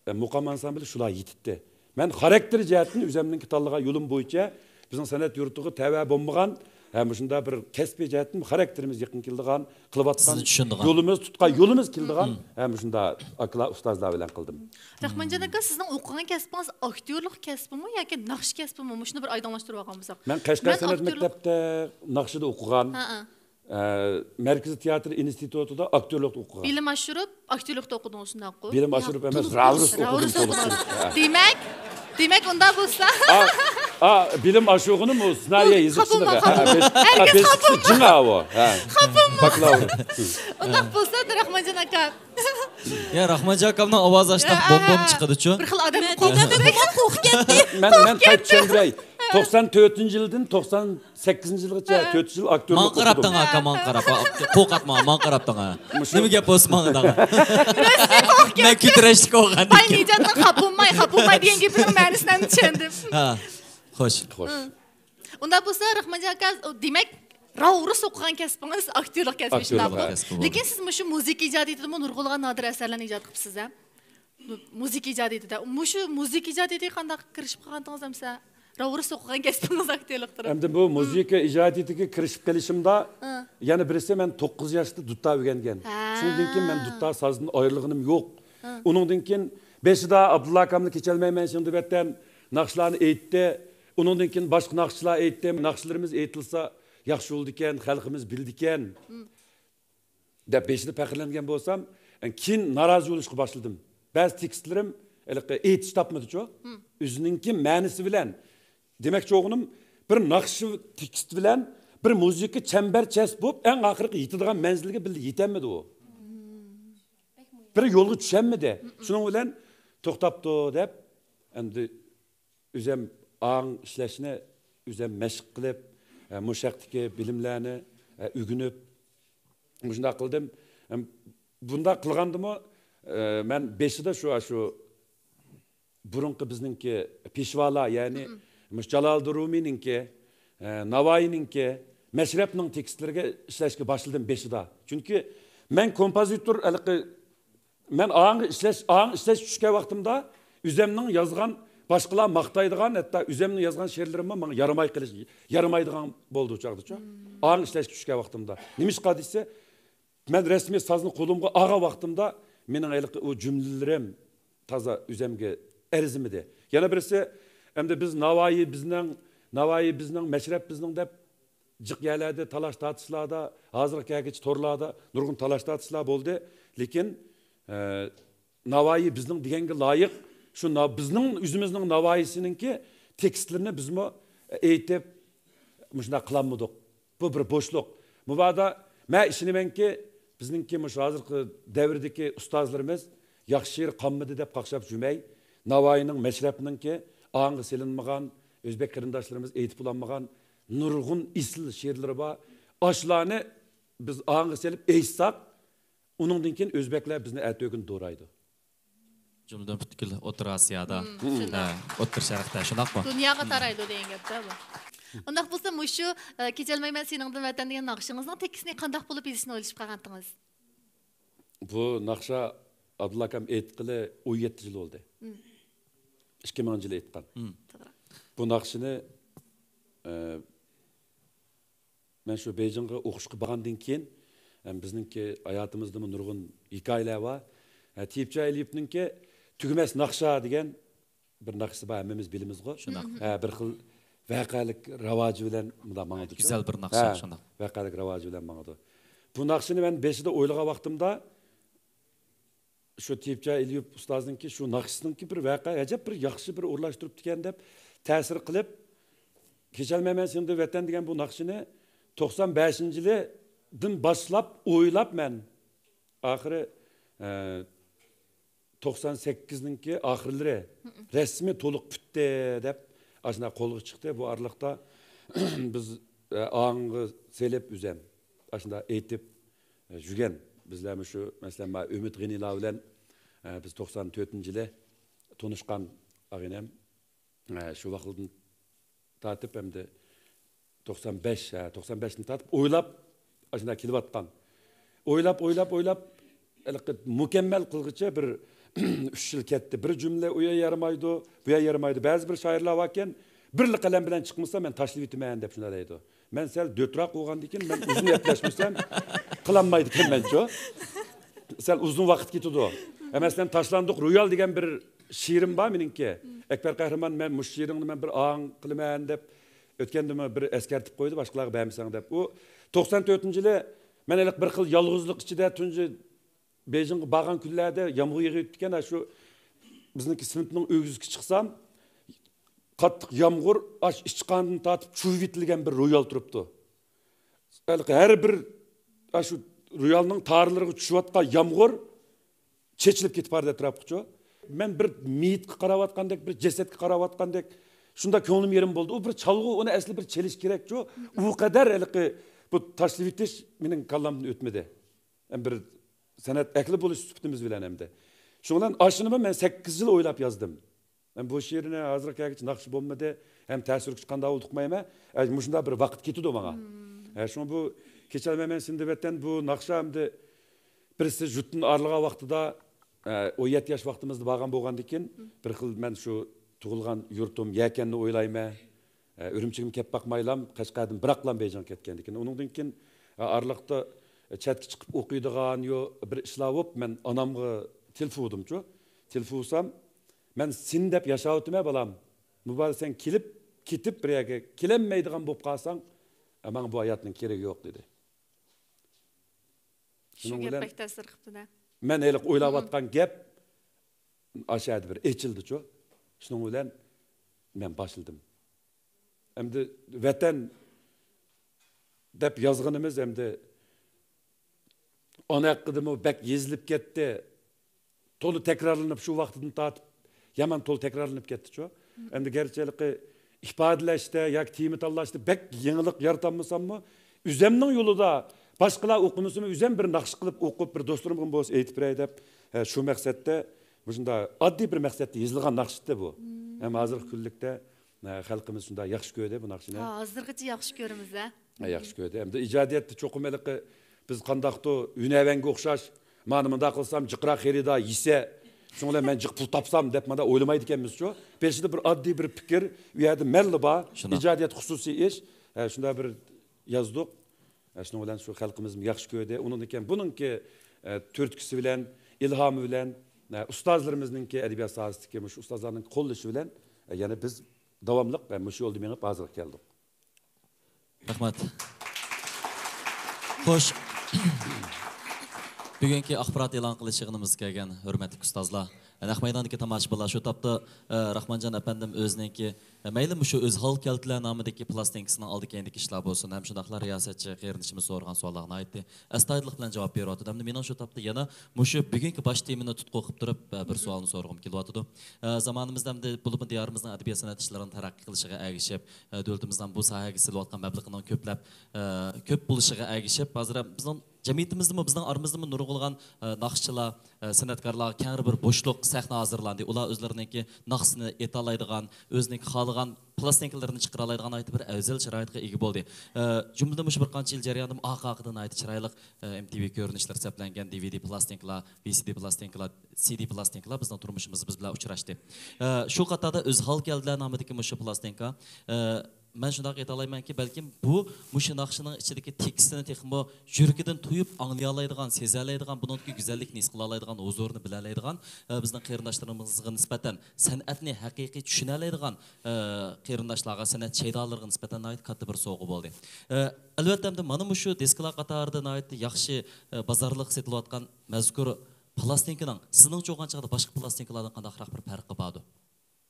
ئە، مۇقام ئانسامبىلى شۇلار يېتىتتى. مەن خاراكتېر جەھەتتىن ئۆزەمنىڭكى تاللىغان يولۇم بويىچە بىزنىڭ سەنئەت يۇرتىغا تەۋە بولمىغان، ھە، مۇشۇنداق بىر كەسپىي جەھەتتىن خاراكتېرىمىز يېقىن كېلىدىغان، قىلىۋاتقان يولىمىز، تۇتقان يولىمىز كېلىدىغان، ھە، مۇشۇنداق ئاكىلار، ئۇستازلار بىلەن قىلدىم. رەھمانجان ئاكا، سىزنىڭ ئوقۇغان كەسپىڭىز ئاكتيورلۇق كەسپىمۇ ياكى ناخشا كەسپىمۇ؟ مۇشۇنى بىر ئايدىڭلاشتۇرۇپ ئالغان بولساق. مەن قەشقەر سەنئەت مەكتەپتە ناخشىدا ئوقۇغان. ھە، ھە. ئە، مەركىزىي تىياتىر ئىنستىتۇتىدا ئاكتيورلۇقتا ئوقۇغان. بىلىم ئاشۇرۇپ، ئاكتيورلۇقتا ئوقۇدىڭىز، شۇنداققۇ؟ بىلىم ئاشۇرۇپ ئەمەس، راۋۇرۇس ئوقۇدۇم، تولۇق. دېمەك، دېمەك، ئۇنداق بولسا. ئا، ئا، بىلىم ئاشۇرغىنىم ئۇ سېنارىيە يېزىقچىلىقى. خاپىماڭ، خاپىماڭ. ھەرگىز خاپىماڭ. جىڭ ئاۋۇ. خاپىماڭ. باكلاۋۇر. ئۇنداق بولسا، رەھمانجان ئاكا. يا، رەھمانجان ئاكامنىڭ ئاۋازى ئاشتاق بوم-بوم چىقىدىچۇ. بىر خىل ئادەمنى قورقۇتتى. قورقۇپ كەتتى. مەن، مەن قايتا چۈشەندۈرەي. توقسان تۆتىنچى يىلدىن توقسان سەككىزىنچى يىلغىچە تۆت يىل ئاكتيورلۇق ئوقۇدۇم. ماڭا قاراپتىڭ ئاكا، ماڭا قاراپ. قورقاتما، ماڭا قاراپتىڭ. نېمە گەپ بولسا ماڭا دەڭ. مەن كۆتۈرەشلىك بولغان. باي نىجاتنىڭ خاپا بولماي، خاپا بولماي دېگەن گېپىنىڭ مەنىسىنى ئەمدى چۈشەندىم. ھە، خوش. خوش. ئۇنداق بولسا، رەھمانجان ئاكا، دېمەك، راۋۇرۇس ئوقۇغان كەسپىڭىز ئاكتيورلۇق كەسپى، شۇنداقمۇ؟ لېكىن سىز مۇشۇ مۇزىكا ئىجادىيىتىدىمۇ نۇرغۇنلىغان نادىر ئەسەرلەرنى ئىجاد قىپسىز-ھە؟ مۇزىكا ئىجادىيىتىدە. مۇشۇ مۇزىكا ئىجادىيىتىگە قانداق كىرىشىپ قالغانتىڭىز ئەمسە؟ راۋۇرۇس ئوقۇغان كەسپىڭىز ئاكتيورلۇقتۇر. ئەمدى بۇ مۇزىكا ئىجادىيىتىگە كىرىشىپ قېلىشىمدا، يەنە بىرسى، مەن توققۇز ياشتا دۇتار ئۆگەنگەن. شۇنىڭدىن كېيىن مەن دۇتار سازدىن ئايرىلغىنىم يوق. ئۇنىڭدىن كېيىن بېشىدا ئابدۇللا ئاكامنى كېچەلمەيمەن، شىڭدىۋەتەن ناخشىلارنى ئېيتتى. ئۇنىڭدىن كېيىن باشقا ناخشىچىلار ئېيتتى. ناخشىلىرىمىز ئېيتىلسا ياخشى بولىدىكەن، خەلقىمىز بىلىدىكەن. دەپ بېشىدا پەخىرلەنگەن بولسام، كېيىن نارازى بولۇشقا باشلىدىم. بەزى تېكىستلىرىم ھېلىقى ئېيتىش تاپمىدىچۇ. ئۆزىنىڭكى مەنىسى بىلەن، دېمەكچى بولغىنىم، بىر ناخشا تېكىست بىلەن بىر مۇزىكا چەمبەرچەس بولۇپ، ئەڭ ئاخىرقى يېتىدىغان مەنزىلگە بىللە يېتەلمىدى ئۇ. بىر يولغا چۈشەلمىدى. شۇنىڭ بىلەن توختاپتۇ دەپ، ئەمدى ئۆزەم ئاڭ ئىشلەشنى ئۆزەم مەشىق قىلىپ، ئە، مۇشۇ ھەقتىكى بىلىملەرنى، ئە، ئۆگىنىپ، مۇشۇنداق قىلدىم. ئەم، بۇنداق قىلغاندىمۇ، ئە، مەن بېشىدا شۇ، شۇ بۇرۇنقى بىزنىڭكى پېشۋالار، يەنى مۇشۇ جالالىدىن رۇمىينىڭكى، ئە، ناۋايىنىڭكى، مەشرەپنىڭ تېكىستلىرىگە ئىشلەشكە باشلىدىم بېشىدا. چۈنكى مەن كومپوزىتور، ھېلىقى مەن ئاڭغا ئىشلەش، ئاڭ ئىشلەش چۈشكەن ۋاقتىمدا ئۆزەمنىڭ يازغان، باشقىلار ماختايدىغان، ھەتتا ئۆزەمنىڭ يازغان شېئىرلىرىممۇ ماڭا يارىماي قېلىش، يارىمايدىغان بولدى ئۇ چاغدىچۇ. ئاڭ ئىشلەشكە چۈشكەن ۋاقتىمدا. نېمىشقا دېسە، مەن رەسمىي سازنى قولۇمغا ئالغان ۋاقتىمدا مېنىڭ ھېلىقى ئۇ جۈملىلىرىم تازا ئۆزەمگە ئەرزىمىدى. يەنە بىرسى، ئەمدى بىز ناۋايى بىزنىڭ، ناۋايى بىزنىڭ، مەشرەپ بىزنىڭ دەپ جىق يەرلەردە تالاش تارتىشلاردا، ھازىرغا كەلگۈچە تورلاردا نۇرغۇن تالاش تارتىشلار بولدى. لېكىن، ئە، ناۋايى بىزنىڭ دېگەنگە لايىق، شۇ نا-، بىزنىڭ ئۆزىمىزنىڭ ناۋايىسىنىڭكى تېكىستلىرىنى بىزمۇ ئېيتىپ، مۇشۇنداق قىلالمىدۇق. بۇ بىر بوشلۇق. مۇبادا، مەن ئىشىنىمەنكى، بىزنىڭكى مۇشۇ ھازىرقى دەۋردىكى ئۇستازلىرىمىز ياخشى شېئىر قالمىدى دەپ قاقشاپ يۈرمەي، ناۋايىنىڭ، مەشرەپنىڭكى ئاڭغا سېلىنمىغان، ئۆزبەك قېرىنداشلىرىمىز ئېيتىپ بولالمىغان نۇرغۇن ئېسىل شېئىرلىرى بار. ئاشۇلارنى بىز ئاڭغا سېلىپ ئېيتساق، ئۇنىڭدىن كېيىن ئۆزبەكلەر بىزنى ئەتىگۈن دورايدۇ. جۈملىدىن پۈتكۈل ئوتتۇرا ئاسىيادا. ھە، شۇنداق. ئوتتۇرا شەرقتە، شۇنداقمۇ؟ دۇنياغا تارايدۇ دېگەن گەپتە بۇ. ئۇنداق بولسا، مۇشۇ، ئە، كېچەلمەيمەن سېنىڭدىن ۋەتەن دېگەن ناخشىڭىزنىڭ تېكىستىنى قانداق بولۇپ يېزىشنى ئويلىشىپ قالغانتىڭىز؟ بۇ ناخشا ئابدۇللا ئاكام ئېيتقىلى ئون يەتتە يىل بولدى. مم. ئىككى مىڭىنچى يىلى ئېيتقان. مم. توغرا. بۇ ناخشىنى، ئە، مەن شۇ بېيجىڭغا ئوقۇشقا بارغاندىن كېيىن، ھەم بىزنىڭكى ھاياتىمىزدىمۇ نۇرغۇن ھېكايىلەر بار. ھە، تېيىپجان ئەلىيېۋنىڭكى تۈگىمەس ناخشا دېگەن بىر ناخشىسى بار، ھەممىمىز بىلىمىزغۇ. شۇنداق. ھە، بىر خىل ۋەقەلىك راۋاجى بىلەن مۇنداق ماڭىدۇ. گۈزەل بىر ناخشا، ھە، شۇنداق. ۋەقەلىك راۋاجى بىلەن ماڭىدۇ. بۇ ناخشىنى مەن بېشىدا ئويلىغان ۋاقتىمدا، شۇ تېيىپجان ئەلىيېۋ ئۇستازنىڭكى شۇ ناخشىسىنىڭكى بىر ۋەقە، ئەجەب بىر ياخشى بىر ئورۇنلاشتۇرۇپتىكەن دەپ تەسىر قىلىپ، كېچەلمەيمەن سېنى ۋەتەن دېگەن بۇ ناخشىنى توقسان بەشىنچى يىلىدىن باشلاپ ئويلاپ مەن، ئاخىرى، ئە، توقسان سەككىزنىڭكى ئاخىرلىرى رەسمىي تولۇق پۈتتى دەپ ئاشۇنداق قولغا چىقتى. بۇ ئارىلىقتا بىز، ئە، ئاڭغا سېلىپ ئۆزەم ئاشۇنداق ئېيتىپ، ئە، يۈرگەن. بىزلەرمۇ شۇ، مەسىلەن، مانا ئۈمىد غېنىلار بىلەن، ئە، بىز توقسان تۆتىنچى يىلى تونۇشقان ئاغىنەم. ئە، شۇ ۋاقىتتىن تارتىپ ئەمدى توقسان بەش، ھە، توقسان بەشتىن تارتىپ ئويلاپ، ئاشۇنداق كېلىۋاتقان. ئويلاپ، ئويلاپ، ئويلاپ، ھېلىقى مۇكەممەل قىلغۇچە بىر ئۈچ يىل كەتتى. بىر جۈملە ئۇ يەر يارىمايدۇ، بۇ يەر يارىمايدۇ. بەزى بىر شائىرلار باركەن، بىرلا قەلەم بىلەن چىقمىسا، مەن تاشلىۋېتىمەن دەپ شۇنداق دەيدۇ. مەن سەل دۆتراق بولغاندىكىن، مەن ئۇزۇن گەپلەشمىسەم، قىلالمايدىكەنمەنچۇ. سەل ئۇزۇن ۋاقىت كېتىدۇ. ھە، مەسىلەن، تاشلاندۇق رويال دېگەن بىر شېئىرىم بار مېنىڭكى. ئەكبەر قەھرىمان، مەن مۇشۇ شېئىرىڭنى مەن بىر ئاڭ قىلىمەن دەپ ئۆتكەندىمۇ بىر ئەسكەرتىپ قويدى، باشقىلارغا بەرمىسەڭ دەپ. ئۇ توقسان تۆتىنچى يىلى مەن ھېلىقى بىر خىل يالغۇزلۇق ئىچىدە تۇنجى بېيجىڭغا بارغان كۈنلەردە يامغۇر يېغىۋېتىدىكەن، ھە، شۇ بىزنىڭكى سىنىپنىڭ ئۆگزىسىگە چىقسام، قاتتىق يامغۇر، ئاش ئىچقاندىن تارتىپ چۇۋۇۋېتىلگەن بىر رويال تۇرۇپتۇ. ھېلىقى ھەر بىر، ئاشۇ رويالنىڭ تارلىرىغا چۈشۈۋاتقان يامغۇر چېچىلىپ كېتىپ بارىدۇ ئەتراپقىچۇ. مەن بىر مېيىتقا قاراۋاتقاندەك، بىر جەسەتكە قاراۋاتقاندەك، شۇنداق كۆڭلۈم يېرىم بولدى. ئۇ بىر چالغۇ، ئۇنى ئەسلى بىر چېلىش كېرەكچۇ. ئۇ قەدەر ھېلىقى بۇ تاشلىۋېتىش مېنىڭ كاللامدىن ئۆتمىدى. ھەم بىر سەنئەت ئەھلى بولۇش سۈپىتىمىز بىلەن ھەمدە. شۇنىڭ بىلەن ئاشۇنىمۇ مەن سەككىز يىل ئويلاپ يازدىم. مەن بۇ شېئىرنى ھازىرغا كەلگۈچە ناخشا بولمىدى، ھەم تەسىرگە چىققاندا ئۇقمايمەن. ئە، مۇشۇنداق بىر ۋاقىت كېتىدۇ ماڭا. ئە، شۇڭا بۇ كېچەلمەيمەن سېنى ۋەتەن بۇ ناخشا ئەمدى بىرسى يۇرتتىن ئايرىلغان ۋاقتىدا، ئە، ئون يەتتە ياش ۋاقتىمىزدا بارغان بولغاندىكىن، بىر خىل مەن شۇ تۇغۇلغان يۇرتۇم يەكەننى ئويلايمەن. ئە، ئۈرۈمچىگىمۇ كەپ باقمايلام، قەشقەردىن بىراقلام بېيجىڭغا كەتكەندىكىن. ئۇنىڭدىن كېيىن، ئە، ئارىلىقتا چەتكە چىقىپ ئوقۇيدىغان يو بىر ئىشلار بولۇپ، مەن ئانامغا تېلېفون ئۇردۇمچۇ. تېلېفون ئۇرسام، مەن سېنى دەپ ياشاۋاتىمەن، بالام. مۇبادا سەن كېلىپ، كېتىپ بىر يەرگە كېلەلمەيدىغان بولۇپ قالساڭ، ئە، ماڭا بۇ ھاياتنىڭ كېرىكى يوق، دېدى. شۇ شۇنىڭ گەپ بىلەن بەك تەسىر قىپتۇ-دە. مەن ھېلىقى ئويلاۋاتقان گەپ ئاشۇ يەردە بىر ئېچىلدىچۇ. شۇنىڭ بىلەن مەن باشلىدىم. ئەمدى ۋەتەن دەپ يازغىنىمىز ئەمدى ئانا ھەققىدىمۇ بەك يېزىلىپ كەتتى. تولا تەكرارلىنىپ، شۇ ۋاقتىدىن تارتىپ يامان تولا تەكرارلىنىپ كەتتىچۇ. ئەمدى گەرچە ھېلىقى ئىپادىلەشتە ياكى تېما تاللاشتا بەك يېڭىلىق يارىتالمىساممۇ، ئۆزەمنىڭ يولىدا باشقىلار ئوقۇمىسىمۇ، ئۆزەم بىر ناخشا قىلىپ ئوقۇپ، بىر دوستلىرىمغىمۇ بولسا ئېيتىپ بېرەي دەپ، ھە، شۇ مەقسەتتە، مۇشۇنداق ئاددىي بىر مەقسەتتە يېزىلغان ناخشىتى بۇ. ھەم ھازىرقى كۈنلۈكتە، ھە، خەلقىمىز شۇنداق ياخشى كۆردى بۇ ناخشىنى. ھا، ھازىرغىچە ياخشى كۆرىمىز، ھە؟ ھە، ياخشى كۆردى. ئەمدى ئىجادىيەتتە چوقۇم ھېلىقى بىز قانداقتۇ ھۈنەرۋەنگە ئوخشاش، مانا مۇنداق قىلسام جىقراق خېرىدار يېسە، شۇنىڭ بىلەن مەن جىق پۇل تاپسام دەپ مانا ئويلىمايدىكەنمىزچۇ. بېشىدا بىر ئاددىي بىر پىكىر، ئۇ يەردە مەنلا بار، شۇنداق. ئىجادىيەت خۇسۇسىي ئىش. ھە، شۇنداق بىر يازدۇق. ھە، شۇنىڭ بىلەن شۇ خەلقىمىزمۇ ياخشى كۆردى. ئۇنىڭدىن كېيىن بۇنىڭكى، ئە، تۈرتكىسى بىلەن، ئىلھامى بىلەن، ئە، ئۇستازلىرىمىزنىڭكى ئەدەبىيات ساھەسىدىكى مۇشۇ ئۇستازلارنىڭ قوللىشى بىلەن، ئە، يەنە بىز داۋاملىق، ئە، مۇشۇ يولدا مېڭىپ ھازىرغا كەلدۇق. رەھمەت. خوش. بۈگۈنكى ئاخبارات ئېلان قىلىش يىغىنىمىزغا كەلگەن ھۆرمەتلىك ئۇستازلار، نەق مەيداندىكى تاماشىبىنلار، شۇ تاپتا، ئە، راخمانجان ئەپەندىم ئۆزىنىڭكى، ئە، مەيلى مۇشۇ ئۆزھال كەلدىلەر نامىدىكى پىلاستىنكىسىنىڭ ئالدى كەينىدىكى ئىشلار بولسۇن، ھەم شۇنداقلا رىياسەتچى قېرىندىشىمىز سورىغان سوئاللارغا ناھايىتى ئەستايىدىللىق بىلەن جاۋاب بېرىۋاتىدۇ. ھەمدە مېنىڭ شۇ تاپتا يەنە مۇشۇ بۈگۈنكى باش تېمىنى تۇتقا قىلىپ تۇرۇپ، ئە، بىر سوئالنى سورىغۇم كېلىۋاتىدۇ. ئە، زامانىمىزدا ھەمدە بولۇپمۇ دىيارىمىزنىڭ ئەدەبىيات سەنئەت ئىشلىرىنىڭ تەرەققىي قىلىشىغا ئەگىشىپ، ئە، دۆلىتىمىزنىڭ بۇ ساھەگە سېلىۋاتقان مەبلىغىنىڭ كۆپلەپ، ئە، كۆپ بولۇشىغا ئەگىشىپ، ھازىر ھەم بىزنىڭ جەمئىيىتىمىزدىمۇ، بىزنىڭ ئارىمىزدىمۇ نۇرغۇنلىغان، ئە، ناخشىچىلار، ئە، سەنئەتكارلارغا كەڭرى بىر بوشلۇق، سەھنە ھازىرلاندى. ئۇلار ئۆزلىرىنىڭكى ناخشىسىنى ئېيتالايدىغان، ئۆزىنىڭكى خالىغان پىلاستىنكىلىرىنى چىقىرالايدىغان ناھايىتى بىر ئەۋزەل شارائىتقا ئىگە بولدى. ئە، جۈملىدىن مۇشۇ بىر قانچە يىل جەريانىدا ئارقا-ئارقىدىن ناھايىتى چىرايلىق، ئە، ئېم تى ۋى كۆرۈنۈشلىرى سەپلەنگەن دى ۋى دى پىلاستىنكىلار، ۋى سى دى پىلاستىنكىلار، سى دى پىلاستىنكىلار بىزنىڭ تۇرمۇشىمىزدا بىز بىلەن ئۇچراشتى. ئە، شۇ قاتاردا ئۆزھال كەلدىلەر نامىدىكى مۇشۇ پىلاستىنكا، ئە، مەن شۇنداق ئېيتالايمەنكى، بەلكىم بۇ مۇشۇ ناخشىنىڭ ئىچىدىكى تېكىستىنى تېخىمۇ يۈرىكىدىن تۇيۇپ ئاڭلىيالايدىغان، سېزەلەيدىغان، بۇنىڭدىكى گۈزەللىكنى ھېس قىلالايدىغان، ھۇزۇرنى بىلەلەيدىغان، ئە، بىزنىڭ قېرىنداشلىرىمىزغا نىسبەتەن سەنئەتنى ھەقىقىي چۈشىنەلەيدىغان، ئە، قېرىنداشلارغا، سەنئەت شەيدالىرىغا نىسبەتەن ناھايىتى كاتتا بىر سوۋغا بولدى. ئە، ئەلۋەتتە، ئەمدى مانا مۇشۇ دىسكىلار قاتارىدا ناھايىتى ياخشى، ئە، بازارلىق سېتىلىۋاتقان مەزكۇر پىلاستىنكىنىڭ سىزنىڭچە بولغان چاغدا باشقا پىلاستىنكىلاردىن قانداقراق بىر پەرقى باردۇ؟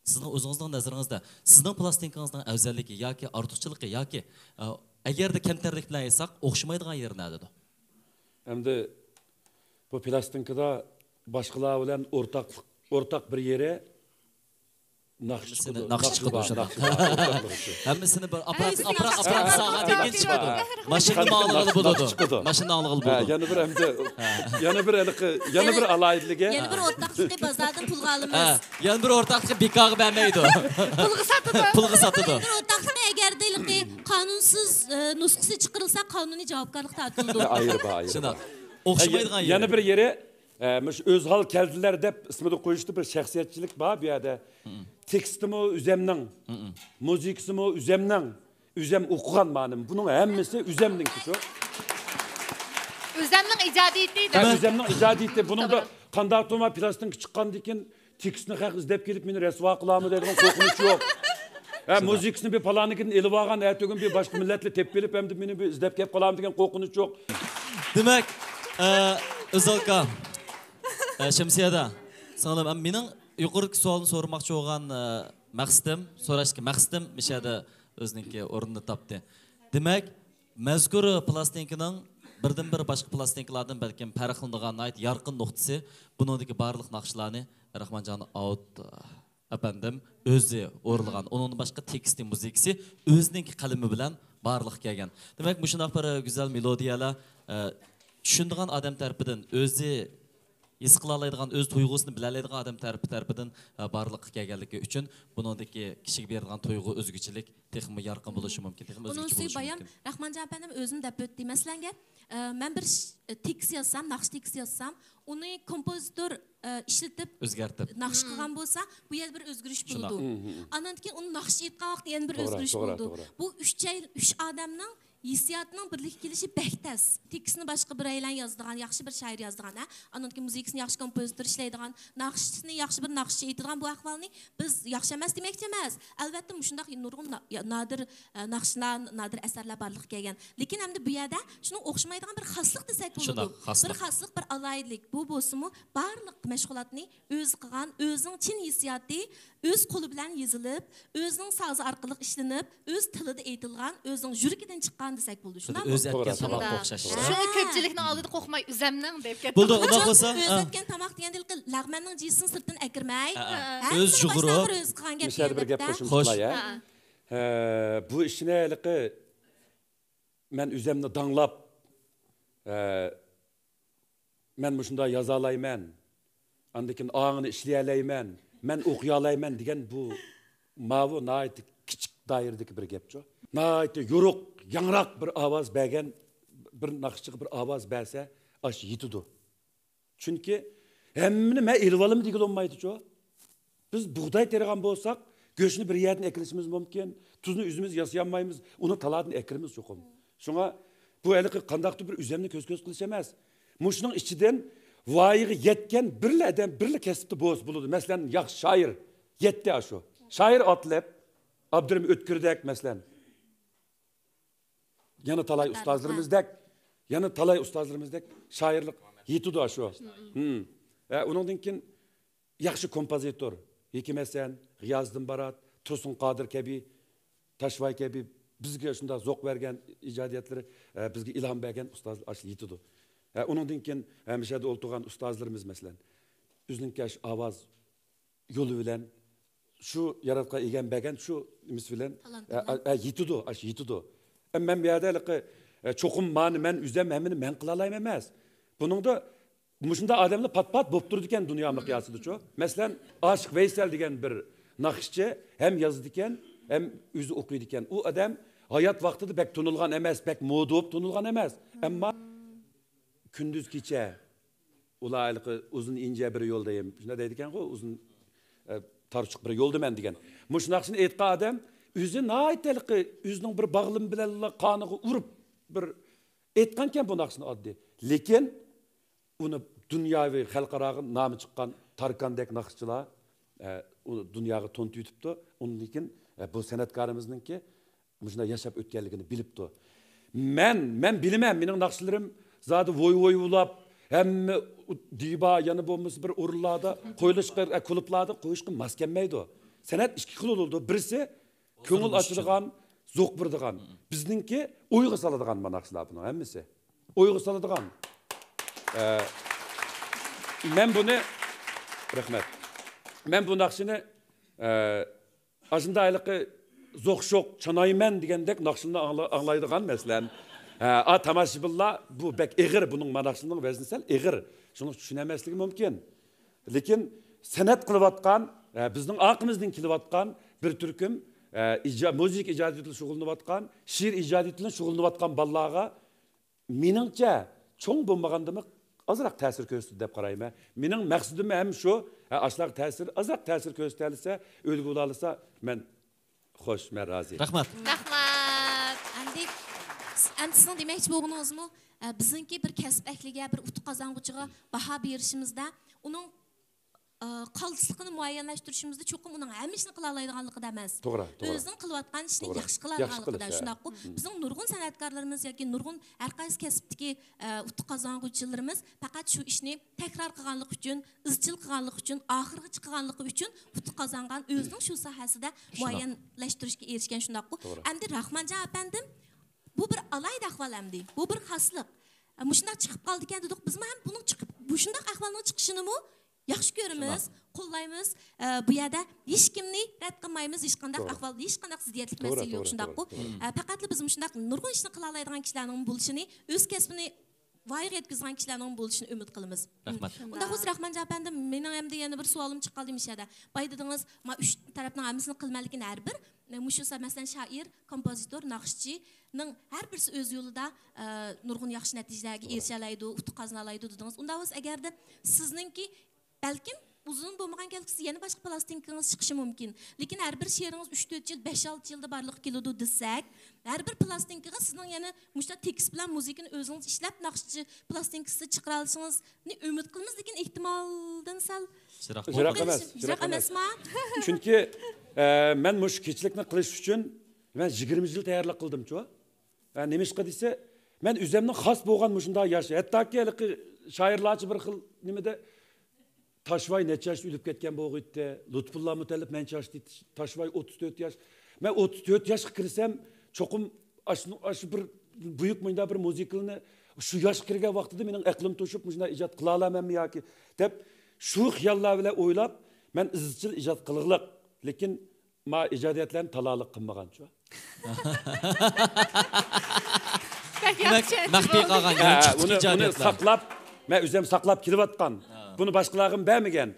سىزنىڭ ئۆزىڭىزنىڭ نەزىرىڭىزدە، سىزنىڭ پىلاستىنكىڭىزنىڭ ئەۋزەللىكى ياكى ئارتۇقچىلىقى ياكى، ئە، ئەگەردە كەمتەرلىك بىلەن ئېيتساق، ئوخشىمايدىغان يېرى نەدىدۇ؟ ئەمدى بۇ پىلاستىنكىدا باشقىلار بىلەن ئورتاقلىق، ئورتاق بىر يېرى ناخشا ھەممىسىنى چىقىدۇ. ناخشا ناخشا چىقىدۇ بار، شۇنداق. ناخشا بار، ئورتاقلىقى. ھەممىسىنى بىر ئاپپارات، ھەممىسىنى ئاپپارات، ناخشا ئاپپارات چىقىدۇ. ساغا تېگىن چىقىدۇ. ماشىنىنى ماڭالىغىلى بولىدۇ. چىقىدۇ. ماشىنىنى ئاڭلىغىلى ھە، بولىدۇ. يەنە بىر ئەمدى، يەنە بىر ھېلىقى، يەنە بىر ئالىيلىكى. يەنە بىر ئورتاقلىقى بازاردىن پۇلغا ئالىمىز. ھە، يەنە بىر ئورتاقلىقى بىكارغا بەرمەيدۇ. پۇلغا ساتىدۇ. پۇلغا ساتىدۇ. بىر ئورتاقلىقى ئەگەردە ھېلىقى قانۇنسىز، ئە، نۇسخىسى چىقىرىلسا، قانۇنىي جاۋابكارلىق تارتىلىدۇ. ئايرى بار، ئايرى شۇنداق. بار. ئوخشىمايدىغان يەنە يېرى. بىر يېرى، ئە، مۇشۇ ئۆزھال كەلدىلەر دەپ ئىسمىنى قويۇشتا بىر شەخسىيەتچىلىك بار بۇ يەردە. تېكىستىمۇ ئۆزەمنىڭ، مۇزىكىسىمۇ ئۆزەمنىڭ، ئۆزەم ئوقۇغان مانا. بۇنىڭ ھەممىسى ئۆزەمنىڭكى شۇ. ئۆزەمنىڭ ئىجادىيىتى ھە، دەپ. ئۆزەمنىڭ ئىجادىيىتى. بۇنىڭدا توغرا. قانداق تۇرما پىلاستىنكا چىققاندىن كېيىن تېكىستنى خەق ئىزدەپ كېلىپ مېنى رەسۋا قىلامۇ دەيدىغان قورقۇنچ يوق. ھە، مۇزىكىسىنى بىر پالانىكىدىن ئېلىۋالغان، ئەتىگۈن بىر باشقا مىللەتلەر تېپىپ كېلىپ ئەمدى مېنى بىر ئىزدەپ كەپ قالامۇ دېگەن قورقۇنچ يوق. دېمەك، ئە، ئۆزەلكا، ئە، شەمسىيەدە، سىڭلىم، ئەم، مېنىڭ يۇقىرىقى سوئالنى سورىماقچى بولغان، ئە، مەقسىتىم، سوراشتىكى مەقسىتىم مۇشۇ يەردە ئۆزىنىڭكى ئورنىنى تاپتى. دېمەك، مەزكۇر پىلاستىنكىنىڭ بىردىنبىر باشقا پىلاستىنكىلاردىن بەلكىم پەرقلىنىدىغان ناھايىتى يارقىن نۇقتىسى، بۇنىڭدىكى بارلىق ناخشىلارنى راخمانجان ئاۋۇت ئەپەندىم ئۆزى ئورۇنلىغان، ئۇنىڭدىن باشقا تېكىستى، مۇزىكىسى ئۆزىنىڭكى قەلىمى بىلەن بارلىققا كەلگەن. دېمەك، مۇشۇنداق بىر گۈزەل مېلودىيەلەر، ئە، چۈشىنىدىغان ئادەم تەرىپىدىن، ئۆزى ھېس قىلالايدىغان، ئۆز تۇيغۇسىنى بىلەلەيدىغان ئادەم تەرىپى تەرىپىدىن، ئە، بارلىققا كەلگەنلىكى ئۈچۈن بۇنىڭدىكى كىشىگە بېرىدىغان تۇيغۇ، ئۆزگىچىلىك تېخىمۇ يارقىن بولۇشى مۇمكىن، تېخىمۇ ئۆزگىچە بولۇشى مۇمكىن. ئۇنىڭ ئۈستىگە بايام راخمانجان ئەپەندىم ئۆزىمۇ دەپ ئۆتتى. مەسىلەن، گەپ، ئە، مەن بىر ش-، ئە، تېكىست يازسام، ناخشا تېكىست يازسام، ئۇنى كومپوزىتور، ئە، ئىشلىتىپ، ئۆزگەرتىپ. ناخشا قىلغان بولسا، بۇ يەردە بىر ئۆزگىرىش شۇنداق. بولىدۇ. مم، مم. ئاندىن كېيىن ئۇنى ناخشا ئېيتقان ۋاقىتتا يەنە بىر توغرا، ئۆزگىرىش توغرا، بولىدۇ. توغرا. بۇ ئۈچەي-، ئۈچ ئادەمنىڭ ھېسسىياتىنىڭ بىرلىككە كېلىشى بەك تەس. تېكىستنى باشقا بىرەيلەن يازىدىغان، ياخشى بىر شائىر يازىدىغان، ھە؟ ئاندىن كېيىن مۇزىكىسىنى ياخشى كومپوزىتور ئىشلەيدىغان، ناخشىسىنى ياخشى بىر ناخشىچى ئېيتىدىغان بۇ ئەھۋالنى بىز ياخشى ئەمەس دېمەكچى ئەمەس. ئەلۋەتتە، مۇشۇنداق نۇرغۇن نا-، يا-، نادىر، ئە، ناخشىلار، نادىر ئەسەرلەر بارلىققا كەلگەن. لېكىن ئەمدى بۇ يەردە شۇنىڭ ئوخشىمايدىغان بىر خاسلىق دېسەك بولىدۇ. شۇنداق، خاسلىق. بىر خاسلىق، بىر ئالاھىدىلىك. بۇ بولسىمۇ بارلىق مەشغۇلاتنى ئۆزى قىلغان، ئۆزىنىڭ چىن ھېسسىياتى، ئۆز قولى بىلەن يېزىلىپ، ئۆزىنىڭ سازى ئارقىلىق ئىشلىنىپ، ئۆز تىلىدا ئېيتىلغان، ئۆزىنىڭ يۈرىكىدىن چىققان دېسەك بولىدۇ، شۇنداقمۇ؟ ئۆزى ئەتكەن توغرا، تاماققا توغرا. ئوخشاش. شۇڭا كۆپچىلىكنىڭ ئالدىدا قورقماي، ئۆزەمنىڭ دەپ كەتتىم. بولدى، ئۇنداق بولسا، ئۆزى ئەتكەن تاماق دېگەندە، ھېلىقى لەغمەننىڭ جىسىنى سىرتتىن ئەكىرمەي، ھە، ھە. ھەممىسىنى باشتىن ئاخىر ئۆزى قىلغان گەپ. خوش. دېگەندەكتە. ھە، بۇ ئىشنى ھېلىقى مەن ئۆزەمنى داڭلاپ، ھە، مەن مۇشۇنداق يازالايمەن، ئاندىن كېيىن ئاڭىنى ئىشلىيەلەيمەن، مەن ئوقۇيالايمەن دېگەن بۇ ماۋۇ ناھايىتى كىچىك دائىرىدىكى بىر گەپچۇ. ناھايىتى يورۇق، ياڭراق بىر ئاۋاز بەرگەن، بىر ناخشىچىغا بىر ئاۋاز بەرسە، ئاشۇ يېتىدۇ. چۈنكى ھەممىنى مەن ئېلىۋالىمەن دېگىلى بولمايدۇچۇ. بىز بۇغداي تېرىغان بولساق، گۆشنى بىر يەردىن ئەكېلىشىمىز مۇمكىن، تۇزنى ئۆزىمىز ياسىيالمايمىز، ئۇنى تالادىن ئەكىرىمىز چوقۇم. شۇڭا بۇ ھېلىقى قانداقتۇر بىر ئۆزەمنى كۆز-كۆز قىلىش ئەمەس. مۇشۇنىڭ ئىچىدىن ۋايىغا يەتكەن بىرلا ئادەم، بىرلا كەسىپتە بولسا بولىدۇ. مەسىلەن، ياخشى شائىر يەتتە ئاشۇ. شائىر ئاتىلىپ، ئابدۇرېھىم ئۆتكۈردەك، مەسىلەن. يەنە تالاي ئۇستازلىرىمىزدەك يەنە تالاي ئۇستازلىرىمىزدەك شائىرلىق يېتىدۇ شۇ. ھە، ئۇنىڭدىن كېيىن ياخشى كومپوزىتور، ھېكىم ھەسەن، غىيازىدىن بارات، تۇرسۇن قادىر كەبى، تاشۋاي كەبى بىزگە شۇنداق زوق بەرگەن ئىجادىيەتلىرى، ئە، بىزگە ئىلھام بەرگەن ئۇستاز ئاشۇ يېتىدۇ. ئە، ئۇنىڭدىن كېيىن، ئە، مۇشۇ يەردە ئولتۇرغان ئۇستازلىرىمىز، مەسىلەن، ئۈزلۈكەش ئاۋاز يولى بىلەن، شۇ ياراتقان ئىگەم بەرگەن شۇ نېمىسى بىلەن، تالانت ئە، بىلەن. ئە، ئە، يېتىدۇ، ئاشۇ يېتىدۇ. ئە، مەن بۇ يەردە ھېلىقى، ئە، چوقۇم مانى مەن ئۆزۈم ھەممىنى مەن قىلالايمەن ئەمەس. بۇنىڭدا مۇشۇنداق ئادەملەر پات-پات بوپ تۇرىدىكەن دۇنيا مىقياسىدىچۇ. مەسىلەن، ئاشىق ۋەيسەل دېگەن بىر ناخشىچى ھەم يازىدىكەن، ھەم ئۆزى ئوقۇيدىكەن. ئۇ ئادەم ھايات ۋاقتىدا بەك تونۇلغان ئەمەس، بەك مودا بولۇپ تونۇلغان ئەمەس. ئەمما كۈندۈز كېچە، ئۇلار ھېلىقى ئۇزۇن ئىنجە بىر يولدايم، شۇنداق دەيدىكەنغۇ، ئۇزۇن، ئە، تارچۇق بىر يولدا مەن دېگەن. مۇشۇ ناخشىنى ئېيتقان ئادەم ئۆزى ناھايىتى ھېلىقى ئۆزىنىڭ بىر باغلىمى بىلەنلا قانىغا ئۇرۇپ بىر ئېيتقانكەن بۇ ناخشىنى ئاددىي. لېكىن ئۇنى دۇنياۋى، خەلقئاراغا نامى چىققان تاركاندەك ناخشىچىلار، ئە، ئۇ دۇنياغا تونۇتۇۋېتىپتۇ. ئۇندىن كېيىن، ئە، بۇ سەنئەتكارىمىزنىڭكى مۇشۇنداق ياشاپ ئۆتكەنلىكىنى بىلىپتۇ. مەن، مەن بىلىمەن، مېنىڭ ناخشىلىرىم زادى ۋوي ۋوي ئۇلاپ، ھەممە دىبا، يەنە بولمىسا بىر ئورۇنلاردا قويۇلۇشقا، ئە، كۇلۇبلاردا قويۇشقا ماس كەلمەيدۇ. سەنئەت ئىككى خىل بولىدۇ. بىرسى كۆڭۈل ئاچىدىغان، زوق بېرىدىغان. بىزنىڭكى ئويغا سالىدىغان مانا ناخشىلار بۇنىڭ ھەممىسى. ئويغا سالىدىغان. ئە، مەن بۇنى، رەھمەت. مەن بۇ ناخشىنى، ئە، ئاشۇنداق ھېلىقى زوق شوق چانايمەن دېگەندەك ناخشىلارنى ئاڭلا-، ئاڭلايدىغان، مەسىلەن. ھە، ئا، تاماشىبىنلار بۇ بەك ئېغىر، بۇنىڭ مانا ناخشىنىڭ ۋەزنى سەل ئېغىر. شۇڭا چۈشىنەلمەسلىكى مۇمكىن. لېكىن سەنئەت قىلىۋاتقان، ھە، بىزنىڭ ئارقىمىزدىن كېلىۋاتقان بىر تۈركۈم، ھە، ئىجا-، مۇزىكا ئىجادىيىتى بىلەن شۇغۇللىنىۋاتقان، شېئىر ئىجادىيىتى بىلەن شۇغۇللىنىۋاتقان بالىلارغا مېنىڭچە، چوڭ بولمىغاندىمۇ ئازراق تەسىر كۆرسىتىدۇ دەپ قارايمەن. مېنىڭ مەقسىتىم ھەم شۇ، ھە، ئاشۇلارغا تەسىر، ئازراق تەسىر كۆرسىتەلىسە، ئۈلگە بولالىسا، مەن خوش، مەن رازى. رەھمەت. رەھمەت. ئەمدى، ئەمدى سىزنىڭ دېمەكچى بولغىنىڭىزمۇ، ئە، بىزنىڭكى بىر كەسىپ ئەھلىگە، بىر ئۇتۇق قازانغۇچىغا باھا بېرىشىمىزدە، ئۇنىڭ ئى، قالتىسلىقىنى مۇئەييەنلەشتۈرۈشىمىزدە چوقۇم ئۇنىڭ ھەممە ئىشنى قىلالايدىغانلىقىدا ئەمەس. توغرا، توغرا. ئۆزىنىڭ قىلىۋاتقان ئىشىنى توغرا. ياخشى ياخشى قىلىدىغانلىقىدا، قىلىش، ھە. شۇنداققۇ؟ مم. بىزنىڭ نۇرغۇن سەنئەتكارلىرىمىز ياكى نۇرغۇن ھەر قايسى كەسىپتىكى، ئە، ئۇتۇق قازانغۇچىلىرىمىز پەقەت شۇ ئىشنى تەكرار قىلغانلىقى ئۈچۈن، ئىزچىل قىلغانلىقى ئۈچۈن، ئاخىرغىچە قىلغانلىقى ئۈچۈن ئۇتۇق قازانغان، ئۆزىنىڭ شۇ ساھەسىدە شۇنداق. مۇئەييەنلەشتۈرۈشكە ئېرىشكەن، شۇنداققۇ؟ توغرا. ئەمدى راخمانجان ئەپەندىم، بۇ بىر ئالاھىدە ئەھۋال ئەمدى. بۇ بىر خاسلىق. ئە، مۇشۇنداق چىقىپ قالىدىكەن دېدۇق. بىزمۇ ھەم بۇنىڭ چىقىپ، مۇشۇنداق ئەھۋالنىڭ چىقىشىنىمۇ ياخشى كۆرىمىز، شۇنداق. قوللايمىز. ئە، بۇ يەردە ھېچكىمنى رەت قىلمايمىز، ھېچقانداق توغرا. ئەھۋالدا، ھېچقانداق زىددىيەتلىك توغرا، مەسىلە يوق، توغرا، شۇنداققۇ؟ توغرا، توغرا. ئە، پەقەتلا بىز مۇشۇنداق نۇرغۇن ئىشنى قىلالايدىغان كىشىلەرنىڭ بولۇشىنى، ئۆز كەسپىنى ۋايىغا يەتكۈزىدىغان كىشىلەرنىڭ بولۇشىنى ئۈمىد قىلىمىز. رەھمەت. ئۇنداق بولسا، راخمانجان ئەپەندىم، مېنىڭ ئەمدى يەنە بىر سوئالىم چىقىپ قالدى مۇشۇ يەردە. بايا دېدىڭىز، ما ئۈچ تەرەپنىڭ ھەممىسىنى قىلىمەن، لېكىن ھەر بىر، مۇشۇ سا-، مەسىلەن، شائىر، كومپوزىتور، ناخشىچىنىڭ ھەر بىرسى ئۆز يولىدا، ئە، نۇرغۇن ياخشى نەتىجىلەرگە توغرا. ئېرىشەلەيدۇ، ئۇتۇق قازىنالايدۇ دېدىڭىز. ئۇنداق بولسا، ئەگەردە سىزنىڭكى بەلكىم ئۇزۇن بولمىغان كەلگۈسىدە يەنە باشقا پىلاستىنكىڭىز چىقىشى مۇمكىن. لېكىن ھەر بىر شېئىرىڭىز ئۈچ، تۆت يىل، بەش، ئالتە يىلدا بارلىققا كېلىدۇ دېسەك، ھەر بىر پىلاستىنكىغا سىزنىڭ يەنە مۇشۇنداق تېكىست بىلەن مۇزىكىنى ئۆزىڭىز ئىشلەپ، ناخشىچى پىلاستىنكىسى چىقىرالىشىڭىزنى ئۈمىد قىلىمىز، لېكىن ئېھتىمالدىن سەل يىراق. يىراق ئەمەس، يىراق يىراق ئەمەس. ئەمەسما؟ چۈنكى، ئە، مەن مۇشۇ كېچىلىكنى قىلىش ئۈچۈن مەن يىگىرمە يىل تەييارلىق قىلدىمچۇ. ھە، نېمىشقا دېسە، مەن ئۆزۈمنىڭ خاس بولغان مۇشۇنداق ياش، ھەتتاكى ھېلىقى شائىرلارچە بىر خىل نېمىدە، تاشۋاي نەچچە ياشتا ئۆلۈپ كەتكەن بولغىيتتى، لۇتپۇللا مۇتەللىپ نەچچە ياشتا، تاشۋاي ئوتتۇز تۆت ياش. مەن ئوتتۇز تۆت ياشقا كىرسەم، چوقۇم ئاشۇ، ئاشۇ بىر بۈيۈك مۇنداق بىر مۇزىكىلارنى شۇ ياشقا كىرگەن ۋاقتىدا مېنىڭ ئەقلىم توشۇپ، مۇشۇنداق ئىجاد قىلالايمەنمۇ ياكى دەپ، شۇ خىياللار بىلەن ئويلاپ، مەن ئىزچىل ئىجاد قىلغۇلۇق. لېكىن ما ئىجادىيەتلەرنى تالالىق قىلمىغانچۇ. بەك دېمەك، ياخشى مەخپىي قالغان، ھە، يەنى چىقتى ئۇنى، ئۇنى ئىجادىيەتلەر. ساقلاپ، مەن ئۆزۈم ساقلاپ كېلىۋاتقان. ھە. بۇنى باشقىلارغىمۇ بەرمىگەن.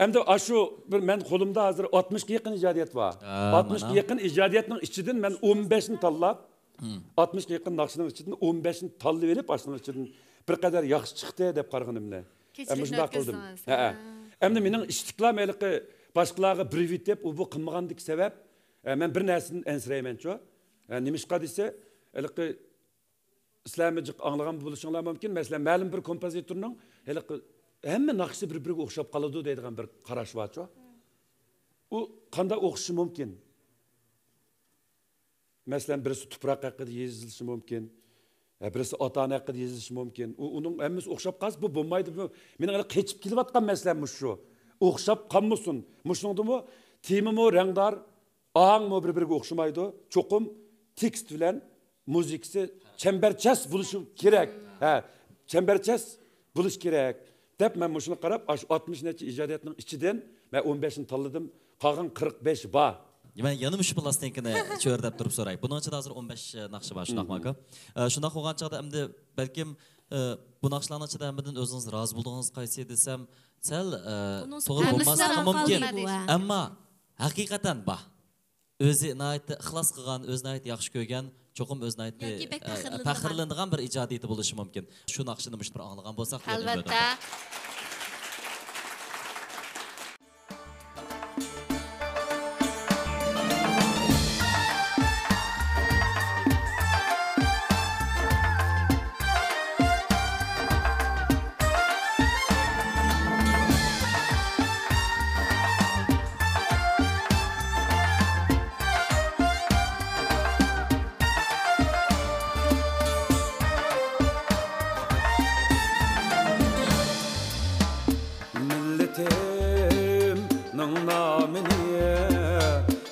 ئەمدى ئاشۇ بىر مەن قولۇمدا ھازىر ئاتمىشقا يېقىن ئىجادىيەت بار. ھە، ئاتمىشقا مانا. يېقىن ئىجادىيەتنىڭ ئىچىدىن مەن ئون بەشنى تاللاپ، ھىم. ئاتمىشقا يېقىن ناخشىنىڭ ئىچىدىن ئون بەشنى تاللىۋېلىپ، ئاشۇنىڭ ئىچىدىن بىر قەدەر ياخشى چىقتى دەپ قارىغىنىمنى. كېچىلىكنى مۇشۇنداق قىلدىم. ئۆتكۈزدىڭىز. ھەئە. ھە. ئەمدى مېنىڭ ئىشتىكلام ھېلىقى باشقىلارغا بىر ئېيتىپ، ئۇ بۇ قىلمىغاندىكى سەۋەب، ئە، مەن بىر نەرسىدىن ئەنسىرەيمەنچۇ. ئە، نېمىشقا دېسە، ھېلىقى سىلەرمۇ جىق ئاڭلىغان بولۇشۇڭلار مۇمكىن. مەسىلەن، مەلۇم بىر كومپوزىتورنىڭ ھېلىقى ھەممە ناخشىسى بىر-بىرىگە ئوخشاپ قالىدۇ دەيدىغان بىر قاراش بارچۇ. ئۇ قانداق ئوخشىشى مۇمكىن؟ مەسىلەن، بىرسى تۇپراق ھەققىدە يېزىلىشى مۇمكىن. ھە، بىرسى ئاتا-ئانا ھەققىدە يېزىلىشى مۇمكىن. ئۇ، ئۇنىڭ ھەممىسى ئوخشاپ قالسا، بۇ بولمايدۇ. بۇ مېنىڭ ھېلى قېچىپ كېلىۋاتقان مەسىلەم مۇشۇ. ئوخشاپ قالمىسۇن. مۇشۇنىڭدىمۇ تېمىمۇ رەڭدار، ئاھاڭمۇ بىر-بىرىگە ئوخشىمايدۇ. چوقۇم تېكىست بىلەن مۇزىكىسى چەمبەرچاس بولۇشى كېرەك. ھە، چەمبەرچاس بولۇشى كېرەك، دەپ مەن مۇشۇنى قاراپ، ئاشۇ ئاتمىش نەچچە ئىجادىيەتنىڭ ئىچىدىن مەن ئون بەشنى تاللىدىم، قالغان قىرىق بەش بار. مەن يەنە مۇشۇ پىلاستىنكىنى چۆرىدەپ تۇرۇپ سوراي. بۇنىڭ ئىچىدە ھازىر ئون بەش ناخشا بار، شۇنداقمۇ، ئاكا؟ ئە، شۇنداق بولغان چاغدا ئەمدى بەلكىم، ئە، بۇ ناخشىلارنىڭ ئىچىدە ھەممىدىن ئۆزىڭىز رازى بولىدىغىنىڭىز قايسى دېسەم، سەل، ئە، توغرا بولماسلىقى مۇمكىن. ئەمما ھەقىقەتەن بار. ئۆزى ناھايىتى ئىخلاس قىلغان، ئۆزى ناھايىتى ياخشى كۆرگەن، چوقۇم ئۆزى ناھايىتى، ياكى بەك ئە، پەخىرلىنىدىغان. پەخىرلىنىدىغان بىر ئىجادىيىتى بولۇشى مۇمكىن. شۇ ناخشىنى مۇشۇ بىر ئاڭلىغان بولساق، ئەلۋەتتە. مىللىتىمنىڭ نامىنى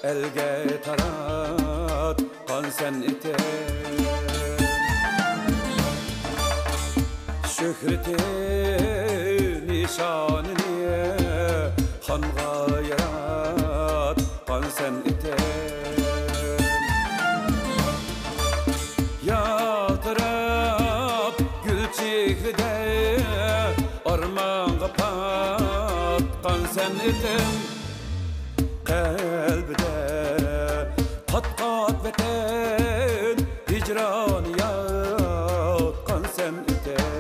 ئەلگە تاراتقان سەنئىتىم. شۆھرىتى نىشانىنى خانغا ياراتقان سەنئىتىم. يالتىراپ گۈل چېھرىدە ئارمانغا پاتقان سەنئىتىم. قەلبىدە قات-قات ۋەتەن ھىجرانى ياتقان سەنئىتىم.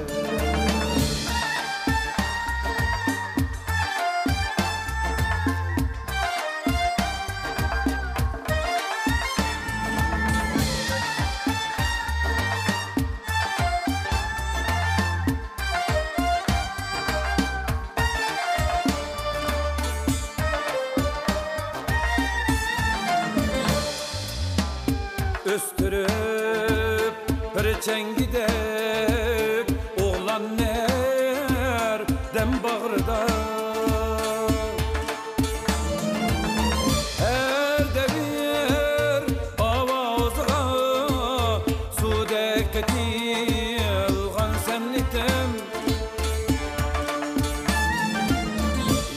ئۆستۈرۈپ بىر چەڭگىدەك ئوغلاننى ھەردەم باغرىدا. ھەر دەۋر ئاۋازىغا سۇدەك قېتىلغان سەنئىتىم.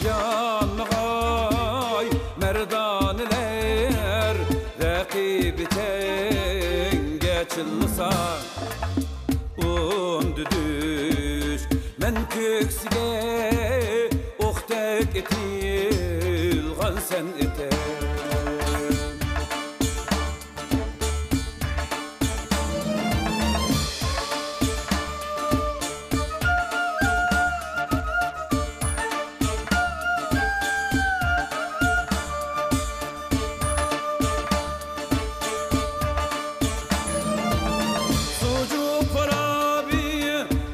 يانمىغاي مەردانىلەر رەقىبى چەڭگە چىللىسا. ئۇندى دۈشمەن كۆكسىگە ئوقتەك ئېتىلغان سەنئىتىم. سۇجۇ خارابى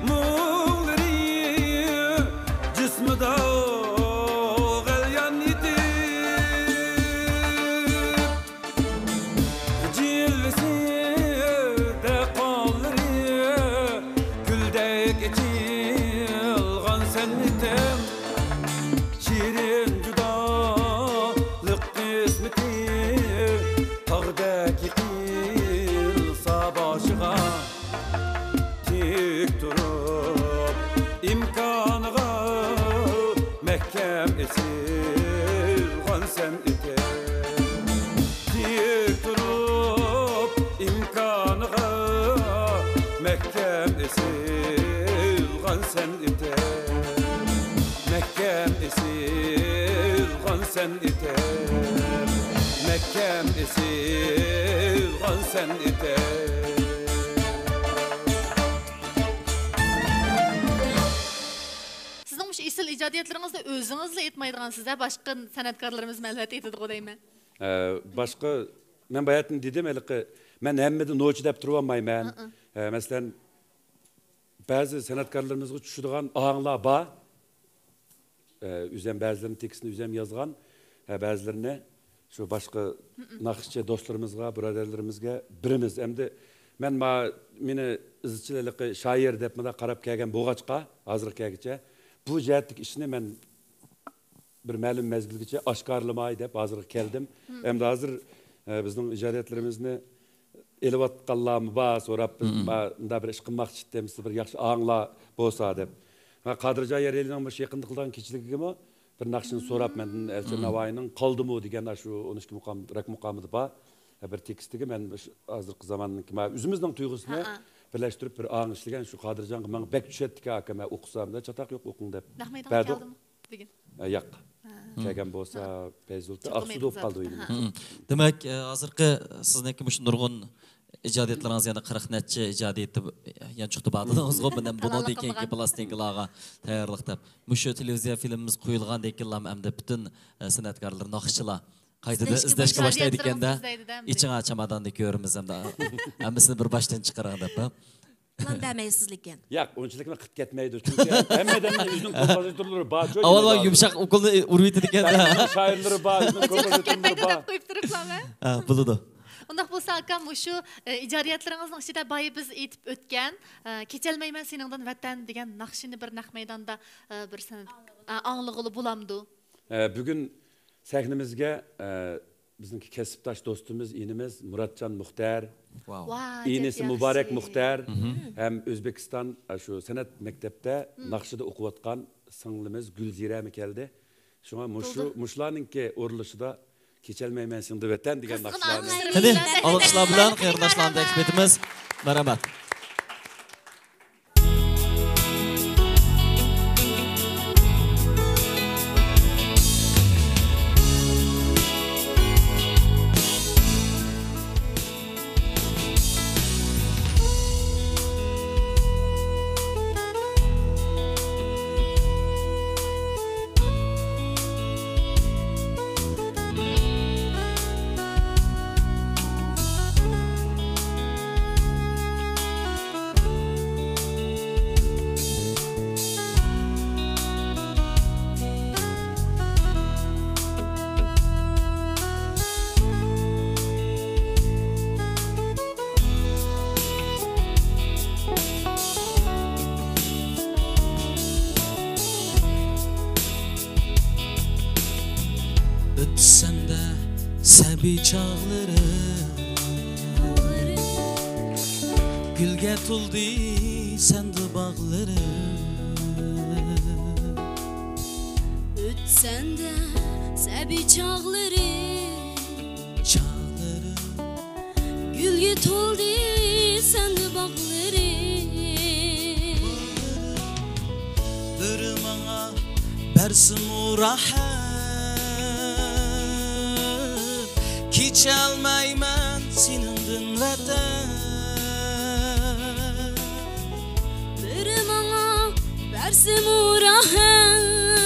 مۇڭلىرى جىسمىدا غەليان ئېتىپ، جىلۋىسىدە قانلىرى گۈلدەك ئېچىلغان سەنئىتىم. شېرىن جۇدالىق قىسمىتى تاغدەك يىقىلسا باشىغا، تىك تۇرۇپ ئىمكانىغا مەھكەم ئېسىلغان سەنئىتىم. تىك تۇرۇپ ئىمكانىغا مەھكەم ئېسىلغان سەنئىتىم. مەھكەم ئېسىلغان سەنئىتىم. مەھكەم ئېسىلغان سەنئىتىم. سىزنىڭ مۇشۇ ئېسىل ئىجادىيەتلىرىڭىزنى ئۆزىڭىزلا ئېيتمايدىغانسىز-ھە، باشقا سەنئەتكارلىرىمىزمۇ ئەلۋەتتە ئېيتىدىغۇ دەيمەن. ئە، باشقا، مەن باياتىن دېدىم، ھېلىقى، مەن ھەممىدە نوچى دەپ تۇرۇۋالمايمەن. ئە، مەسىلەن، بەزى سەنئەتكارلىرىمىزغا چۈشىدىغان ئاھاڭلار بار. ئە، ئۆزەم بەزىلىرىنى تېكىستىنى ئۆزەم يازغان. ھە، بەزىلىرىنى شۇ باشقا ناخشىچى دوستلىرىمىزغا، بۇرادەرلىرىمىزگە بېرىمىز. ئەمدى مەن ما-، مېنى ئىزچىل ھېلىقى شائىر دەپ مۇنداق قاراپ كەلگەن بولغاچقا، ھازىرغا كەلگۈچە بۇ جەھەتتىكى ئىشنى مەن بىر مەلۇم مەزگىلگىچە ئاشكارىلىماي دەپ ھازىرغا كەلدىم. ئەمدى ھازىر، ئە، بىزنىڭ ئىجادىيەتلىرىمىزنى ئېلىۋاتقانلارمۇ بار، سوراپ، بىز ما-، مۇنداق بىر ئىش قىلماقچى ئىدۇق، سىز بىر ياخشى ئاڭلار بولسا دەپ. ھە، قادىرجان يارئېلىنىڭ مۇشۇ يېقىندا قىلىدىغان كېچىلىكىگىمۇ بىر ناخشىنى سوراپ مەندىن، ئەلىشىر ناۋايىنىڭ قالدىمۇ دېگەن ئاشۇ ئون ئىككى مۇقام، راك مۇقامىدا بار. ھە، بىر تېكىستىگە مەن مۇشۇ ھازىرقى زاماننىڭكى ما-، ئۆزىمىزنىڭ تۇيغۇسىنى بىرلەشتۈرۈپ بىر ئاڭ ئىشلىگەن، شۇ قادىرجانغا ماڭا بەك چۈشەتتىكەن ئاكام، ھە، ئوقۇسام دە، چاتاق يوق، ئوقۇڭ دەپ. نەق مەيدانغا بەردۇق. كەلدىمۇ بۈگۈن؟ ئە، ياق. كەلگەن بولسا، پەيزۇلتا ئاقسۇدا بولۇپ قالدى ئۆيىمىز. دېمەك، ئە، ھازىرقى سىزنىڭكى مۇشۇ نۇرغۇن ئىجادىيەتلىرىڭىز، يەنە قىرىق نەچچە ئىجادىيىتى يانچۇقتا بار دېدىڭىزغۇ، بۇنىڭ، بۇنىڭدىن كېيىنكى پىلاستىنكىلارغا تەييارلىق دەپ. مۇشۇ تېلېۋىزىيە فىلىمىمىز قويۇلغاندىن كېيىنلام ئەمدى پۈتۈن، ئە، سەنئەتكارلار، ناخشىچىلار قايتىدىن ئىزدەشكە باشلايدىكەندە، ئىچىڭا چاماداننى كۆرىمىز ئەمدى. ھەممىسىنى بىر باشتىن چىقىرىڭ دەپ. پىلان بەرمەيسىز لېكىن. ياق، ئۇنچىلىك قىلىپ كەتمەيدۇ. چۈنكى ھەممە ئادەمنىڭ ئۆزىنىڭ كومپوزىتورلىرى بار. ئاۋۋال يۇمشاق ئوكۇلنى ئۇرۇۋېتىدىكەن. ھەممىنىڭ شائىرلىرى بار، ئۆزىنىڭ كومپوزىتورلىرى بار. قويۇپ تۇرۇپلارمۇ؟ ھە، بولىدۇ. ئۇنداق بولسا ئاكام، مۇشۇ، ئە، ئىجادىيەتلىرىڭىزنىڭ ئىچىدە بايا بىز ئېيتىپ ئۆتكەن، ئە، كېچەلمەيمەن سېنىڭدىن ۋەتەن دېگەن ناخشىنى بىر نەق مەيداندا، ئە، بىر سەن-، ئە، ئاڭلىغىلى بولامدۇ؟ ئە، بۈگۈن سەھنىمىزگە، ئە، بىزنىڭكى كەسىپداش دوستىمىز، ئىنىمىز مۇراتجان مۇختەر، ۋاي، ئىنىسى مۇبارەك مۇختەر ھەم ئۆزبېكىستان، ئە، شۇ سەنئەت مەكتەپتە ناخشىدا ئوقۇۋاتقان سىڭلىمىز گۈلزىرەمۇ كەلدى. شۇڭا مۇشۇ، مۇشۇلارنىڭكى ئورۇنلىشىدا كېچەلمەيمەن سېنىڭدىن ۋەتەن دېگەن ناخشىلارنى. قېنى، ئالقىشلار بىلەن قېرىنداشلارنى تەكلىپ ئېتىمىز. مەرھەمەت. ئۆتسەمدە سەبىي چاغلىرىم، گۈلگە تولدى سەندە باغلىرىم. ئۆتسەمدە سەبىي چاغلىرىم، چاغلىرىم، گۈلگە تولدى سەندە باغلىرىم. بىر ماڭا بەرسىمۇ راھەت، كېچەلمەيمەن سېنىڭدىن ۋەتەن. بىر ماڭا بەرسىمۇ راھەت،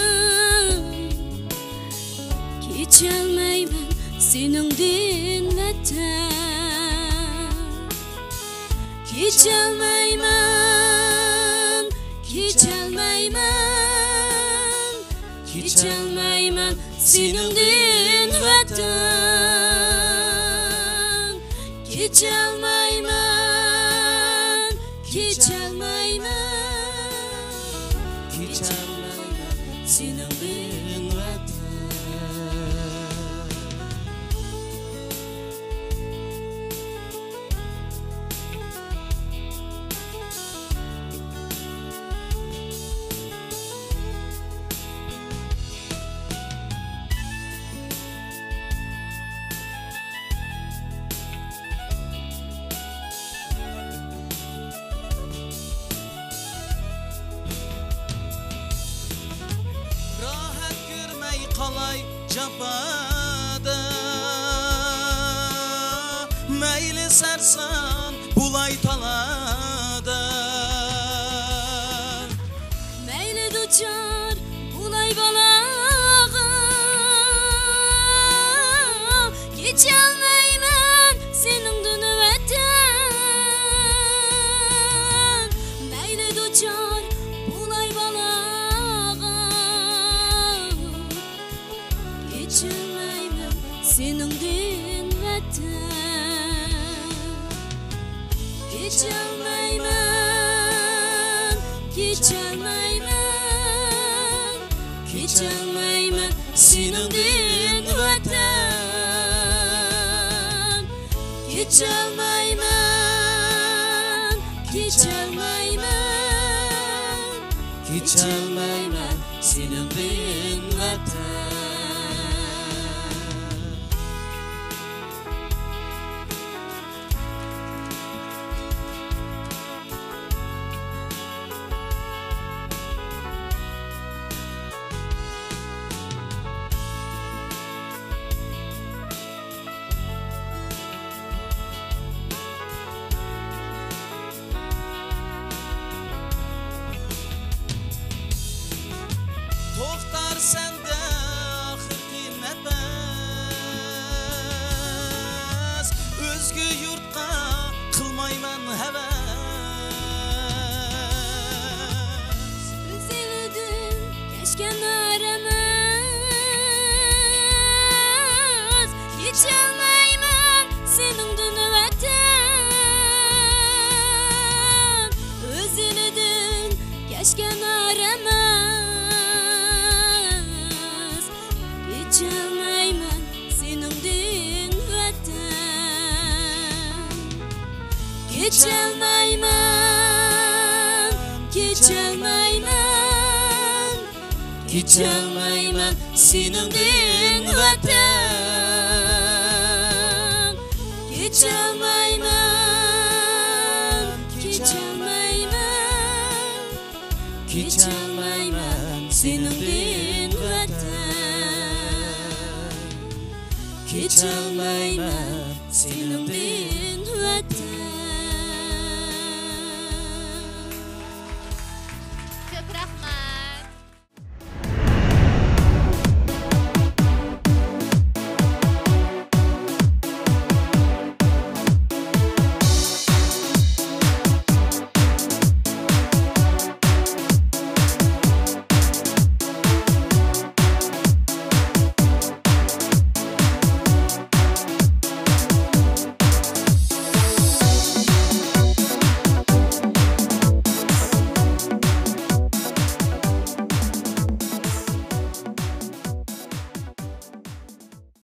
كېچەلمەيمەن سېنىڭدىن ۋەتەن. كېچەلمەيمەن، كېچەلمەيمەن، كېچەلمەيمەن سېنىڭدىن ۋەتەن. كېچەلمەيمەن، كېچەلمەيمەن، كېچەلمەيمەن سېنىڭدىن ۋەتەن. راھەت كۆرمەي قالاي جاپادا، مەيلى سەرسان بولاي تالادا. مەيلى دۇچار بولاي بالاغا، كېچەلمەيمەن سېنىڭدىن ۋەتەن. مەيلى دۇچار بولاي بالاغا، كېچەلمەيمەن سېنىڭدىن ۋەتەن. كېچەلمەيمەن، كېچەلمەيمەن سېنىڭدىن ۋەتەن. كېچەلمەيمەن، كېچەلمەيمەن، كېچەلمەيمەن سېنىڭدىن ۋەتەن. توختار سەندە ئاخىرقى نەپەس، ئۆزگە يۇرتقا قىلمايمەن ھەۋەس. ئۆز ئېلىدىن كەچكەن ئار ئەمەس، كېچەلمەيمەن سېنىڭدىن ۋەتەن. ئۆز ئېلىدىن كەچكەن ئار ئەمەس، كېچەلمەيمەن سېنىڭدىن ۋەتەن. كېچەلمەيمەن، كېچەلمەيمەن، كېچەلمەيمەن سېنىڭدىن ۋەتەن. كېچەلمەيمەن، كېچەلمەيمەن، كېچەلمەيمەن سېنىڭدىن ۋەتەن. كېچەلمەيمەن سېنىڭدىن